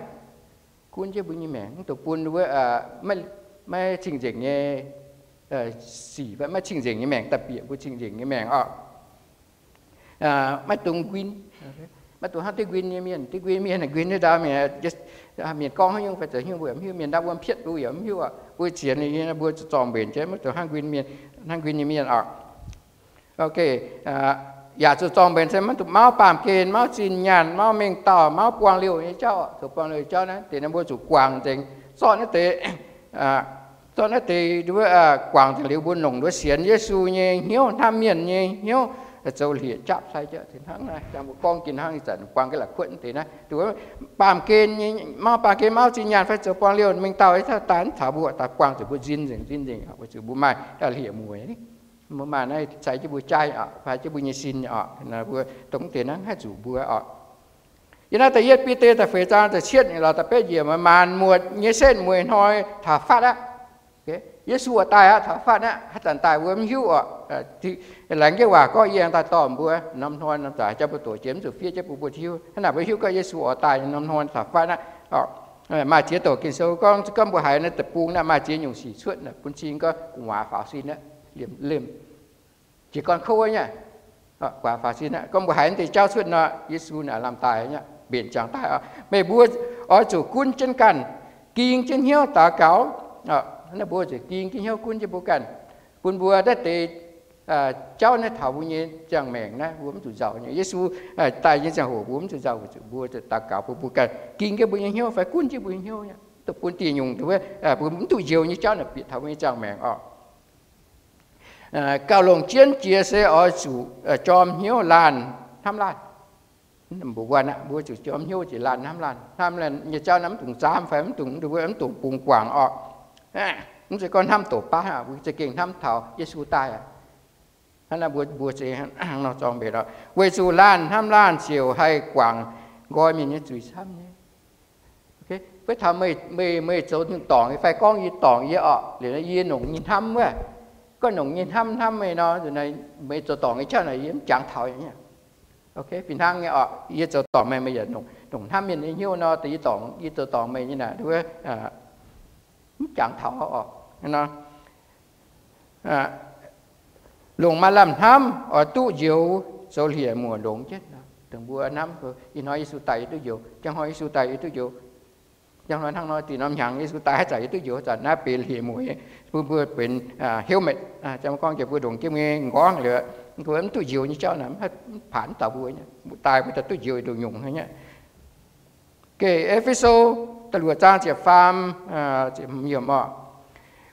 gunv jienv mbuo nyei maengc, mv dungx bun wuov maiv cing-nzengc nyei sic, maiv cing-nzengc nyei maengc daaih bieqc mbuo cing-nzengc nyei maengc oc. Maiv dungx nquin, maiv dungx hnangv div nquin nyei mienh. Div nquin mienh, nquin nyei ndau mienh, mienh gorngv haaix nyungc fai zoux haaix nyungc mbuo yaac mv hiuv, mienh ndau wuom pietv mbuo yaac mv hiuv oc. Mbuo sienx ninh nyei, mbuo zuqc zorng mbenc jienv, maiv dungx hnangv nquin mienh, hnangv nquin nyei mienh oc. Ok, yaac zuqc zorng mbenc se maiv dungx mauv baamh gen, mauv zinh nyaanh, mauv mengh dauh, mauv buangh liouh nyei jauv oc. Zoux buangh liouh jauv naaiv deix naaiv mbuo zuqc guangc nzengc. Zorqv naaiv deix, zorqv naaiv deix guangc nzengc liuz mbuo longc nduov sienx Yesu nyei hnyouv, hnamv mienh nyei hnyouv, zoux hlieqv-japv sai jienv hnangv naaiv. Mbuo gorngv jiex hnangv ih zanc buangh ga'la'kuotv deix naaiv, baamh gen, mauv baamh gen, mauv zinh nyaanh fai zoux buangh liouh mengh dauh, daaih mv taux mbuo, daaih buangh zuqc mbuo nzin nzengc, nzin nzengc oc, weic zuqc mbuo maaih hlieqv-mueic. Mbuo maaih naaiv cai jienv mbuo jaiv oc, fai jienv mbuo nyei sin oc, mbuo dongh deix naaiv haih zuqc mbuo oc. Yiem naaiv da'yietv Bide da'feix zaang da'cietv lorz da'betv yiemc, maanc muotc nyei setv mueiz hnoi taux fatv aqv. Yesu oix daaih aqv, taux fatv aqv, haaix zanc daaih mbuo mv hiuv oc. Laengz jienv waac gorngv yie aengx daaih dorh mbuo norm hnoi norm zaqc jauv mbuo doqc jiex mv zuqc fiev jienv bun mbuo hiuv. Hnangv naaic mbuo hiuv gorngv Yesu oix daaih norm hnoi taux fatv aqv. Maaih ziex douc Ging-Sou gorngv, gorngv mbuo haiz naaiv deic-bung naaiv maaih ziex nyungc sic cuotv, bun cing gorngv gu'nguaaz faaux sin aqv, liemh, liemh jiez gorn kouv nyei, gu'nguaaz faaux sin aqv. Gorngv mbuo haiz naaiv deix jauv cuotv nor, Yesu naaic lamh daaih nyei, mbenc ziangx daaih oc. Meih mbuo oix zuqc gunv jienv ganh, ging jienv hnyouv daux gaux. Naaiv mbuo zuqc ging jienv hnyouv gunv jienv mbuo ganh, bun mbuo naaiv deix jauv naaiv taux mbuo nyei ziangh maengc naaiv mbuo mv zuqc nzauh nyei. Yesu daaih nyei ziangh hoc mbuo mv zuqc nzauh, weic zuqc mbuo daux gaux bun mbuo ganh, ging jienv mbuo nyei hnyouv fai gunv jienv mbuo nyei hnyouv, duqv bun dieh nyungc mbuo mv duqv njoux nyei jauv naaic bieqc taux mbuo nyei ziangh maengc oc. Gauh longc jienv jiex se oix zuqc jorm hnyouv laanh hnamv laanh. Mbuo zuqc jorm hnyouv jiex laanh hnamv laanh. Hnamv laanh nyei jauv naaiv mv dungx zaamv fai mv dungx, mv dungx bungx guangc oc. Mv zeiz gorngv hnamv doqc baav, mbuo za'gengh hnamv taux Yesu daaih aqv. Hnangv naaiv mbuo, mbuo za'gengh hnangv nor zorng mbenc oc. Weic zuqc laanh hnamv laanh ziouc haih guangc nqoi mienh nyei zuiz camv nyei. Beiv taux meih, meih zoux nyungc dorngc fai gorngv yie dorngc yie oc, liuz yie longc nyei hnamv wuov, gorngv longc nyei hnamv hnamv meih nor, meih zoux dorngc nyei jauv naaic yie mv jangx taux nyei. Fih hnangv nyei oc, yie zoux dorngc meih, meih yaac longc hnamv mienh nyei hnyouv nor, yie dorngc, yie zoux dorngc meih nyei naaic, mv jangx taux oc. Longc maaih lamh hnamv oix duqv njoux, zoux hlieqv-muoc longx jienv. Dongh mbuo hnamv, ih hnoi Yesu daaih yie duqv njoux, njang hnoi Yesu daaih yie duqv njoux, njang hnoi hnangv nor dih norm hnyangx Yesu daaih haaix zanc yie duqv njoux, zanc naaiv benx hlieqv-mueic, bun mbuo benx helmet, gorngv jiex mbuo ndongc jienv mbuo nyei nqorngv liuz, mbuo mv duqv njoux nyei jauv naaic mv paanx dauh mbuo nyei. Daaih mbuo daaih duqv njoux nduqc nyungc nyei. Geh E^fe^so da'luoqc zaang ziepc faam, ziepc hmz yiemc oc.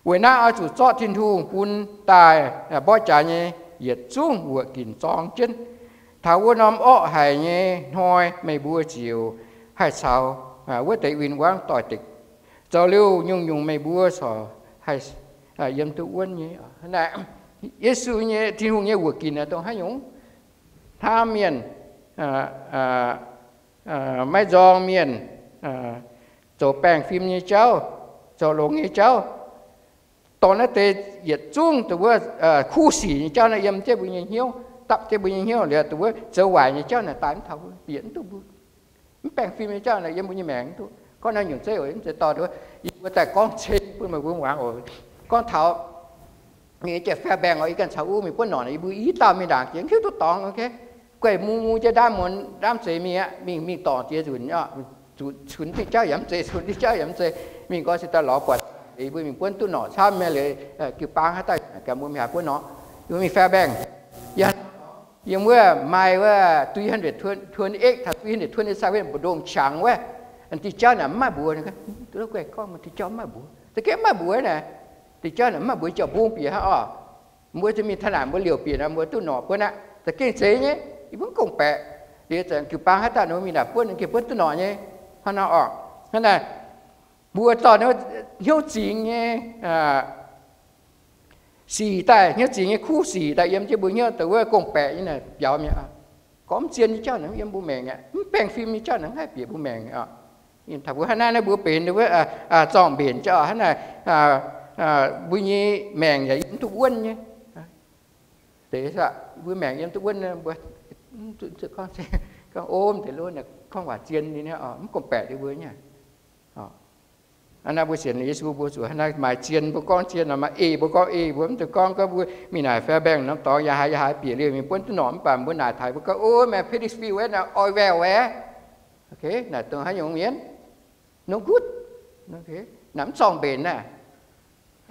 Weic naaiv oix zuqc zorqv Tin-Hungh bun daaih mborqv jaax nyei yietc zungv wuoqc ginc zorng jienv. Taux wuov norm orqv haic nyei hnoi meih mbuo ziouc haih caux wuov deix win-wangv doix-dekc. Zoux liuz nyungc-nyungc meih mbuo corc haih yiem duqv wuonv nyei. Yesu nyei, Tin-Hungh nyei wuoqc ginc dongh haaix nyungc? Hnamv mienh, maiv nzorng mienh, zoux baengh fim nyei jauv, zoux longx nyei jauv. Dorh naaiv deix yietc zungv dongh wuov kuv sic nyei jauv naaiv yiem jienv mbuo nyei hnyouv, dapv jienv mbuo nyei hnyouv liuz, dongh wuov zoux waaic nyei jauv naaic daaih mv taux mbuo, bieqc mv duqv mbuo. Mv baengh fim nyei jauv naaic yiem mbuo nyei maengc mv duqv. Gorngv naaiv nyungc zeiv oc, mv zeiz dorh, yie mbuo daaih gorngv ceng bun meih mbuo muangx oc. Gorngv taux mingh jiex Fairbanks oc, yie ganh caux uv mingh buonv norqc, yie mbuo i dauh mingh ndaangc jiex, hiuv duqv dorngx, ok. Gueic mungz mungz jiex ndaamv muonz ndaamv zeix mingh aqv, mingh mingh dorngc jiex nzunc, cunx diuh jauv yaac mv zeiz, cunx diuh jauv yaac mv zeiz, mingh nqoi se daaih lorz buatc, mingh mbuo mingh buonv duqv norqc camv, mienh leiz jiu-baang haaix dauh ganh mbuo mingh haaix buonv norqc, yie mbuo mingh Fairbanks. Yiem wuov maaih wuov three hundred twenty-eight taux three hundred twenty-seven mbu'ndongx qangx wuov, diuh jauv naaic mv maaih mbuox, gorngv diuh jauv mv maaih mbuox, za'gengh mv maaih mbuox naaic. Diuh jauv naaic mv maaih mbuox, jauv mbong bieqc hnangv oc. Mbuo zuqc mingh taux naaic mbuo liouc bieqc nor, mbuo duqv norqc buonv aqv, za'gengh zeiz nyei, yie mbuo mv gong-baeqc. Liuz zanc jiu-baang haaix dauh nor mingh naaic buonv, gengh buonv duqv norqc nyei. Hnangv naaiv oc, hnangv naaic mbuo dorh hnyouv zingx nyei, sic daaih, hnyouv zingx nyei kuv sic daaih yiem jienv mbuo hnyouv daaih wuov gong-baeqc nyei naaic biaux mi'aqv. Gorngv mv zien nyei jauv naaic mv yiem mbuo maengc aqv, mv baengh fim nyei jauv naaic mv haih bieqc mbuo maengc aqv. Taux mbuo hnangv naaiv, naaiv mbuo benx wuov zorng-mbenc jauv hnangv naaic, mbuo nyei maengc yaac yiem duqv wuonv nyei. Deix mbuo maengc yiem duqv wuonv, mbuo gorngv, gorngv ov deix lo, gorngv waac zien nyei, mv gong-baeqc liuz mbuo nyei. Hnangv naaiv mbuo sienx Yesu mbuo zuqc hnangv naaiv, maaih zien mbuo gorngv zien, maaih eix mbuo gorngv eix, mbuo mv dungx gorngv, gorngv mbuo mingh naaic Fairbanks norm dorngx yaac haaix yaac haaix bieqc liuz mingh buonv duqv norqc, mv baac mbuo naaic taux mbuo gorngv, ov, maaih Petersfield wuov, oix well wuov. Ok, naaic dongh haaix nyungc mienh? No good. Naaic mv zorng-mbenc naaiv.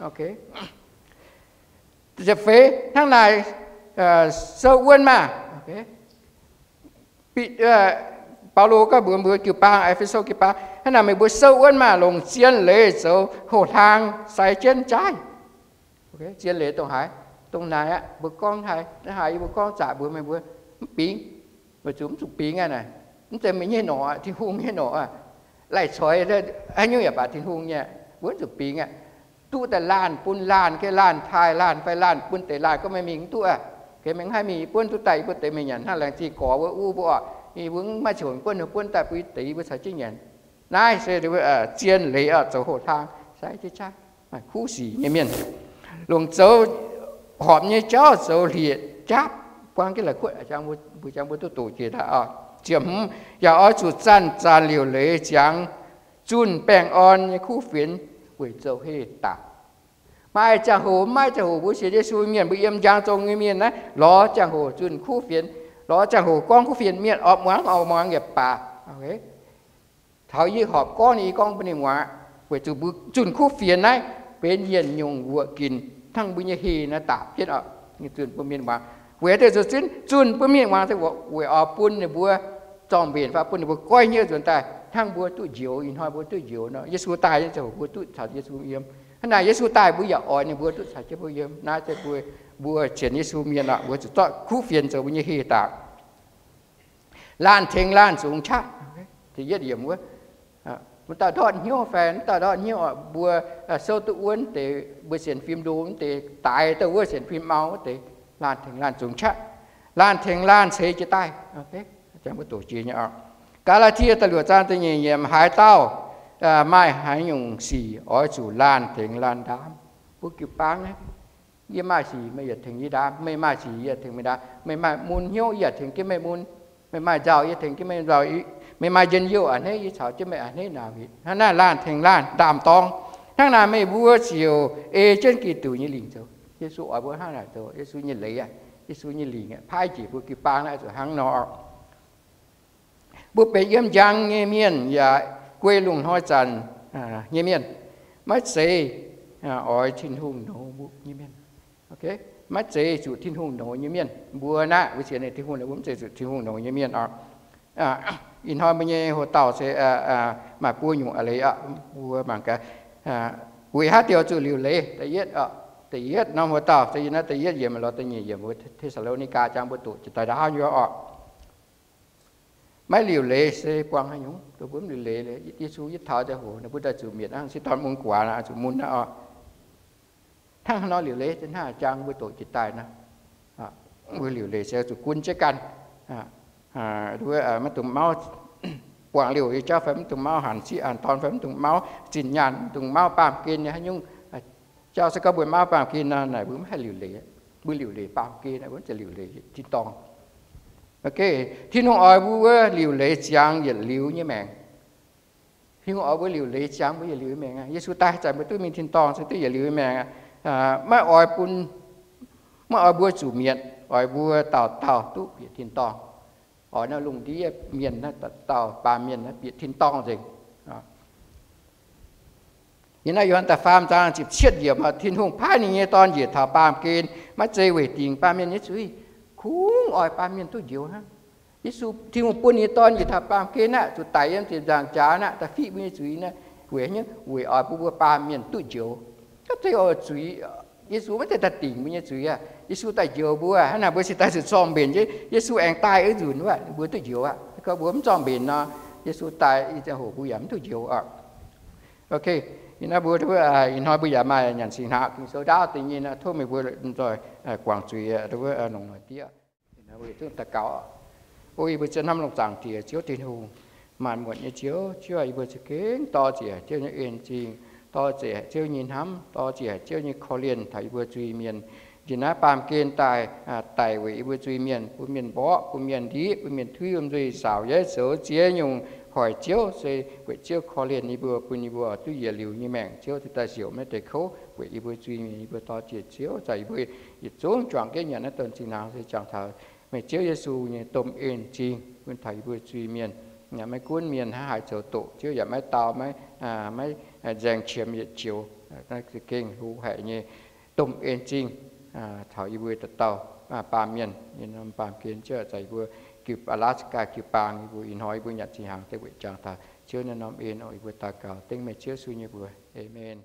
Ok. Ziepc feix, hnangv naaic sou wuonv maah! Baulo gorngv mbuox mbuo jiu-baang, E^fe^so jiu-baang, hnangv naaic meih mbuo sou wuonv maah! Longc zien leiz zoux hoh-hlaang sai jienv jaaiv. Zien leiz dongh haaix? Dongh naaic aqv. Mbuo gorngv haaix, haaix yie mbuo gorngv zaqc mbuox meih mbuo mv bingx, weic zuqc mv zuqc bingx aqv naaic. Mv zeiz meih nyei norqc, Tin-Hungh nyei norqc aqv. Laih coix haaix nyungc yaac baac Tin-Hungh nyei, mbuo mv zuqc bingx aqv. Duqv daaih laanh bun laanh, geh laanh taaih laanh fai laanh bun deix laanh, gorngv meih mingh mv duqv aqv. Geh meih mv haih mingh, yie buonv duqv daaih yie mbuo deix mienh nyanc hnangv laengz zingh gorx wuov, uv mbuo oc, yie mbuo mv maaih ziouc buonv, buonv daaih bun deix yie mbuo caux jienv nyanc. Naaiv se zien leiz oc, zoux hoh-hlaang sai jienv jaaiv, maaih kuv sic nyei mienh. Longc zoux horpc nyei jauv zoux hlieqv-jaapv, buang jienv la'kuotv, mbuo jangx mbuo duqv doqc jiex daaih oc. Ziepc hmz, yaac oix zuqc zanc-zanc liuc leiz ziangx zunh baengh orn nyei kuv fienx weic zoux heh daaih. Maaih ziangh hoc, maaih ziangh hoc mbuo sienx Yesu mienh, mbuo yiem njang zong nyei mienh naaiv, lorz ziangh hoc zunh kuv fienx, lorz ziangh hoc gorngv kuv fienx, mienh oix muangx oix muangx yaac baac. Taux yie horpc gorngv, yie gorngv bun ninh muangx, weic zuqc mbuo zunh kuv fienx naaiv benx yietc nyungc wuoqc ginc hnangv mbuo nyei heh naaiv daapc jienv oc. Zunh bun mienh muangx, weic haaix diuc zuqc zunh, zunh bun mienh muangx, weic oix bun ninh mbuo zorng-mbenc fai bun ninh mbuo goiv hnyouv nzuonx daaih hnangv mbuo duqv njoux. Ih hnoi mbuo duqv njoux nor, Yesu daaih nyei ziangh hoc mbuo duqv caux Yesu yiem. Hnangv naaic Yesu daaih mbuo yaac oix ninh mbuo duqv caux jienv mbuo yiem. Naaiv se mbuo, mbuo sienx Yesu mienh oc, mbuo zuqc zorqv kuv fienx zoux mbuo nyei heh daapc. Laanh tengx laanh zungx qaqv. Da'yietv yiemc wuov, mv dauh ndortv hnyouv fai mv dauh ndortv hnyouv oc, mbuo souv duqv wuonv deix, mbuo sienx fim ndo wuov deix, daix douh wuov sienx fim mau wuov deix, laanh tengx laanh zungx qaqv. Laanh tengx laanh ceix jiez daaih. Mbuo doqc jiex nyei oc. Gaa^laa^tie da'luoqc zaang da'nyeic yiemc, haaix dauh maaih haaix nyungc sic oix zuqc laanh tengx laanh ndaam. Mbuo jiu-baang naaiv, yie maaih sic meih yaac tengx yie ndaam, meih maaih sic yie yaac tengx meih ndaam, meih maaih mun hnyouv yie yaac tengx jienv meih mun, meih maaih nzauh yie tengx jienv meih nzauh, meih maaih njien-youh a'hneiv yie caux jienv meih a'hneiv ndaam. Hnangv naaiv laanh tengx laanh ndaam-dorng. Hnangv naaic meih mbuo ziouc ei jienv Giduc nyei lingc zoux. Yesu oix mbuo hnangv naaic zoux. Yesu nyei leiz aqv, Yesu nyei lingc aqv, paaiv njiec mbuo jiu-baang naaiv zuqc hnangv nor. Mbuo benx yiem njang nyei mienh yaac guei lungh hnoi zanc nyei mienh, maiv zeiz oix Tin-Hungh nouz mbuo nyei mienh. Maiv zeiz zuqc Tin-Hungh nouz nyei mienh. Mbuo naaiv, mbuo sienx Tin-Hungh, mbuo mv zeiz zuqc Tin-Hungh nouz nyei mienh oc. Ih hnoi mbuo nyei hoc dauh se maaih buo nyungc a'leiz aqv. Mbuo mangc gaax, weic haaix diuc zuqc liuc leiz? Da'yietv, da'yietv norm hoc dauh se yiem naaiv da'yietv yiemc lorz da'nyeic yiemc, mbuo Te^saa^lo^ni^gaa jangx mbuo doqc jiex daaih ndaauv nyei oc. Maiv liuc leiz se buangh haaix nyungc? Mbuo mv liuc leiz, Yesu yietv taux ziangh hoc ninh mbuo daaih zuqc mietc hnangv, se dorn mun guaax zuqc mun aqv oc. Hnangv haaix nor liuc leiz? Se hnangv jangx mbuo doqc jiex daaih nor, mbuo liuc leiz se zuqc gunv jienv ganh. Maiv dungx mauv buangh liouh nyei jauv fai mv dungx mauv hanc siqv hanc dorn fai mv dungx mauv zinh nyaanh, mv dungx mauv baamh gen nyei haaix nyungc jauv. Se gorngv mbuo mauv baamh gen nor, naaic mbuo mv haih liuc leiz. Mbuo liuc leiz baamh gen, mbuo mv zeiz liuc leiz tin-dorngh. Tin-Hungh oix mbuo liuc leiz ziangx yietc liuz nyei maengc. Tin-Hungh oix mbuo liuc leiz ziangx mbuo yietc liuz nyei maengc aqv. Yesu daaih haaix zanc mbuo duqv mingh tin-dorngh se duqv yietc liuz nyei maengc aqv. Maiv oix bun, maiv oix mbuo zuqc mietc, oix mbuo dauh dauh duqv bieqc tin-dorngh. Oix naaiv lungh ndiev mienh naaiv dauh dauh baamh mienh naaiv bieqc tin-dorngh nzengc. Yiem naaiv Yo^han da'faam zaang ziepc cietv yiemc, Tin-Hungh paaiv ninh nyei Dorn njiec taux baamh gen, maiv zeiz weic dingc baamh mienh nyei zuiz, kungx oix baamh mienh duqv njoux hnangv. Yesu, Tin-Hungh bun ninh nyei Dorn njiec taux baamh gen aqv, zuqc daic yiem ziepc nzaangc jaax aqv, da'fih mbuo nyei zuiz aqv, weic, weic oix bun mbuo baamh mienh duqv njoux. Ga'zeiz oix zuiz, Yesu maiv zeiz daaih dingc mbuo nyei zuiz aqv. Yesu daaih njoux mbuo, hnangv naaic mbuo cingx daaih zuqc zorng-mbenc. Yesu aengx daaih wuov nzunc wuov, mbuo duqv njoux aqv. Gorngv mbuo mv zorng-mbenc nor, Yesu daaih ih ziangh hoc mbuo yaac mv duqv njoux aqv. Ok, ih hnoi mbuo, ih hnoi mbuo yaac maaih nyanc singx hnaangx, Ging-Sou ndaauv deix nyei, tov meih mbuo nzoih guangc zuiz, longc noic diev. Ih hnoi mbuo yietc zungv daux gaux. O yie mbuo zien hnamv longx zaangc Diex, Ziouv Tin-Hungh, maanc muotc nyei Ziouv, Ziouv, yie mbuo za'gengh dor-ziec Ziouv nyei en zingh, dor-ziec Ziouv nyei hnamv, dor-ziec Ziouv nyei korv-lienh taux yie mbuo zuiz-mienh. Njiec naaiv baamh gen daaih, daic weic yie mbuo zuiz-mienh, bun mienh mborqv, bun mienh ndiqv, bun mienh tuiv wuom nzuih, saaux yeiv zoux ziex nyungc hoic Ziouv, se weic Ziouv korv-lienh yie mbuo, bun yie mbuo duqv yietc liuz nyei maengc. Ziouv daaih siouc maiv deix kouv weic yie mbuo zuiz-mienh. Yie mbuo dor-ziec Ziouv, zanc yie mbuo yietc zungv juangc jienv nyanc naaiv donx singx hnaangx se jangx taux meih Ziouv Yesu nyei domh en zingh bun taux yie mbuo zuiz-mienh. Maiv gunv mienh hnangv haaix zoux doqc, Ziouv yaac maiv dau, maiv, maiv nzaeng qiemx yietc joux. Naaiv za'gengh hlo haic nyei domh en zingh taux yie mbuo dauh dauh baamh mienh. Yie norm baamh gen Ziouv zanc yie mbuo jiu, Alaska jiu-baang yie mbuo ih hnoi yie mbuo nyanc singx hnaangx deix weic jangx taux Ziouv naaiv norm en oc. Yie mbuo daux gaux dengv meih Ziouv Yesu nyei mbuox. Aamen.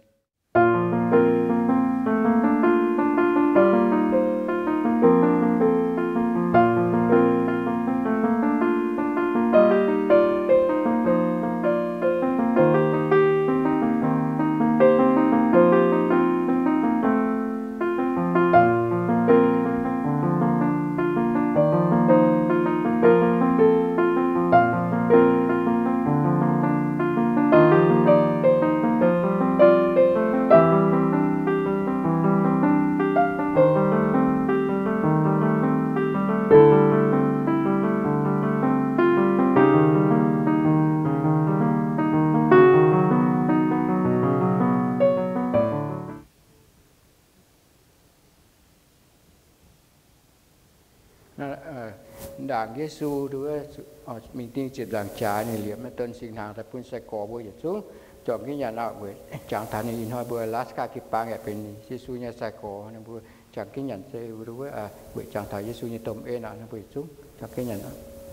Ndaangc Yesu mingh dingh ziepc nzaangc jaax ninh liepc maiv donx singx hnaangx daaih bun sai-gorx mbuo yietc zungv juangc jienv nyanc oc. Weic jangx taux ninh ih hnoi mbuo Alaska jiu-baang yaac benx Yesu nyei sai-gorx, ninh mbuo juangc jienv nyanc se weic jangx taux Yesu nyei domh en oc. Ninh mbuo yietc zungv juangc jienv nyanc.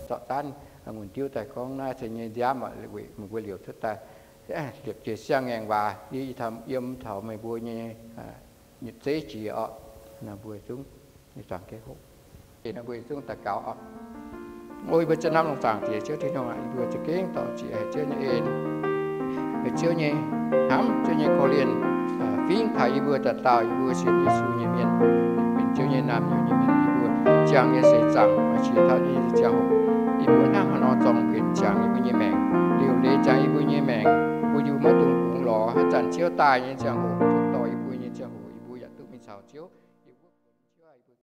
Zorqv daanv ngungh diuv daaih gorngv naaiv se nyei nziaamv oc, weic meih mbuo liouc cuotv daaih liepc jiez siang-ngaengc waac, yie yiem taux meih mbuo nyei zeiv jiex oc. Ninh mbuo yietc zungv juangc jienv hoqc. Ninh mbuo yietc zungv daux gaux oc. O yie mbuo zien hnamv longx zaangc Diex Ziouv Tin-Hungh aac, yie mbuo za'gengh dor-ziec haic Ziouv nyei en, meih Ziouv nyei hnamv, Ziouv nyei korv-lienh fingx taux yie mbuo dauh dauh, yie mbuo sienx Yesu nyei mienh, benx Ziouv nyei naamh nyouz nyei mienh. Yie mbuo ziangh nyei seix zaangc, qiex taux nyei ziangh hoc, yie mbuo hnangv haaix nor zorng-mbenc ziangx yie mbuo nyei maengc, liuc leiz ziangx yie mbuo nyei maengc, bun yie mbuo maiv dungx bungx lorz haaix zanc Ziouv daaih nyei ziangh hoc.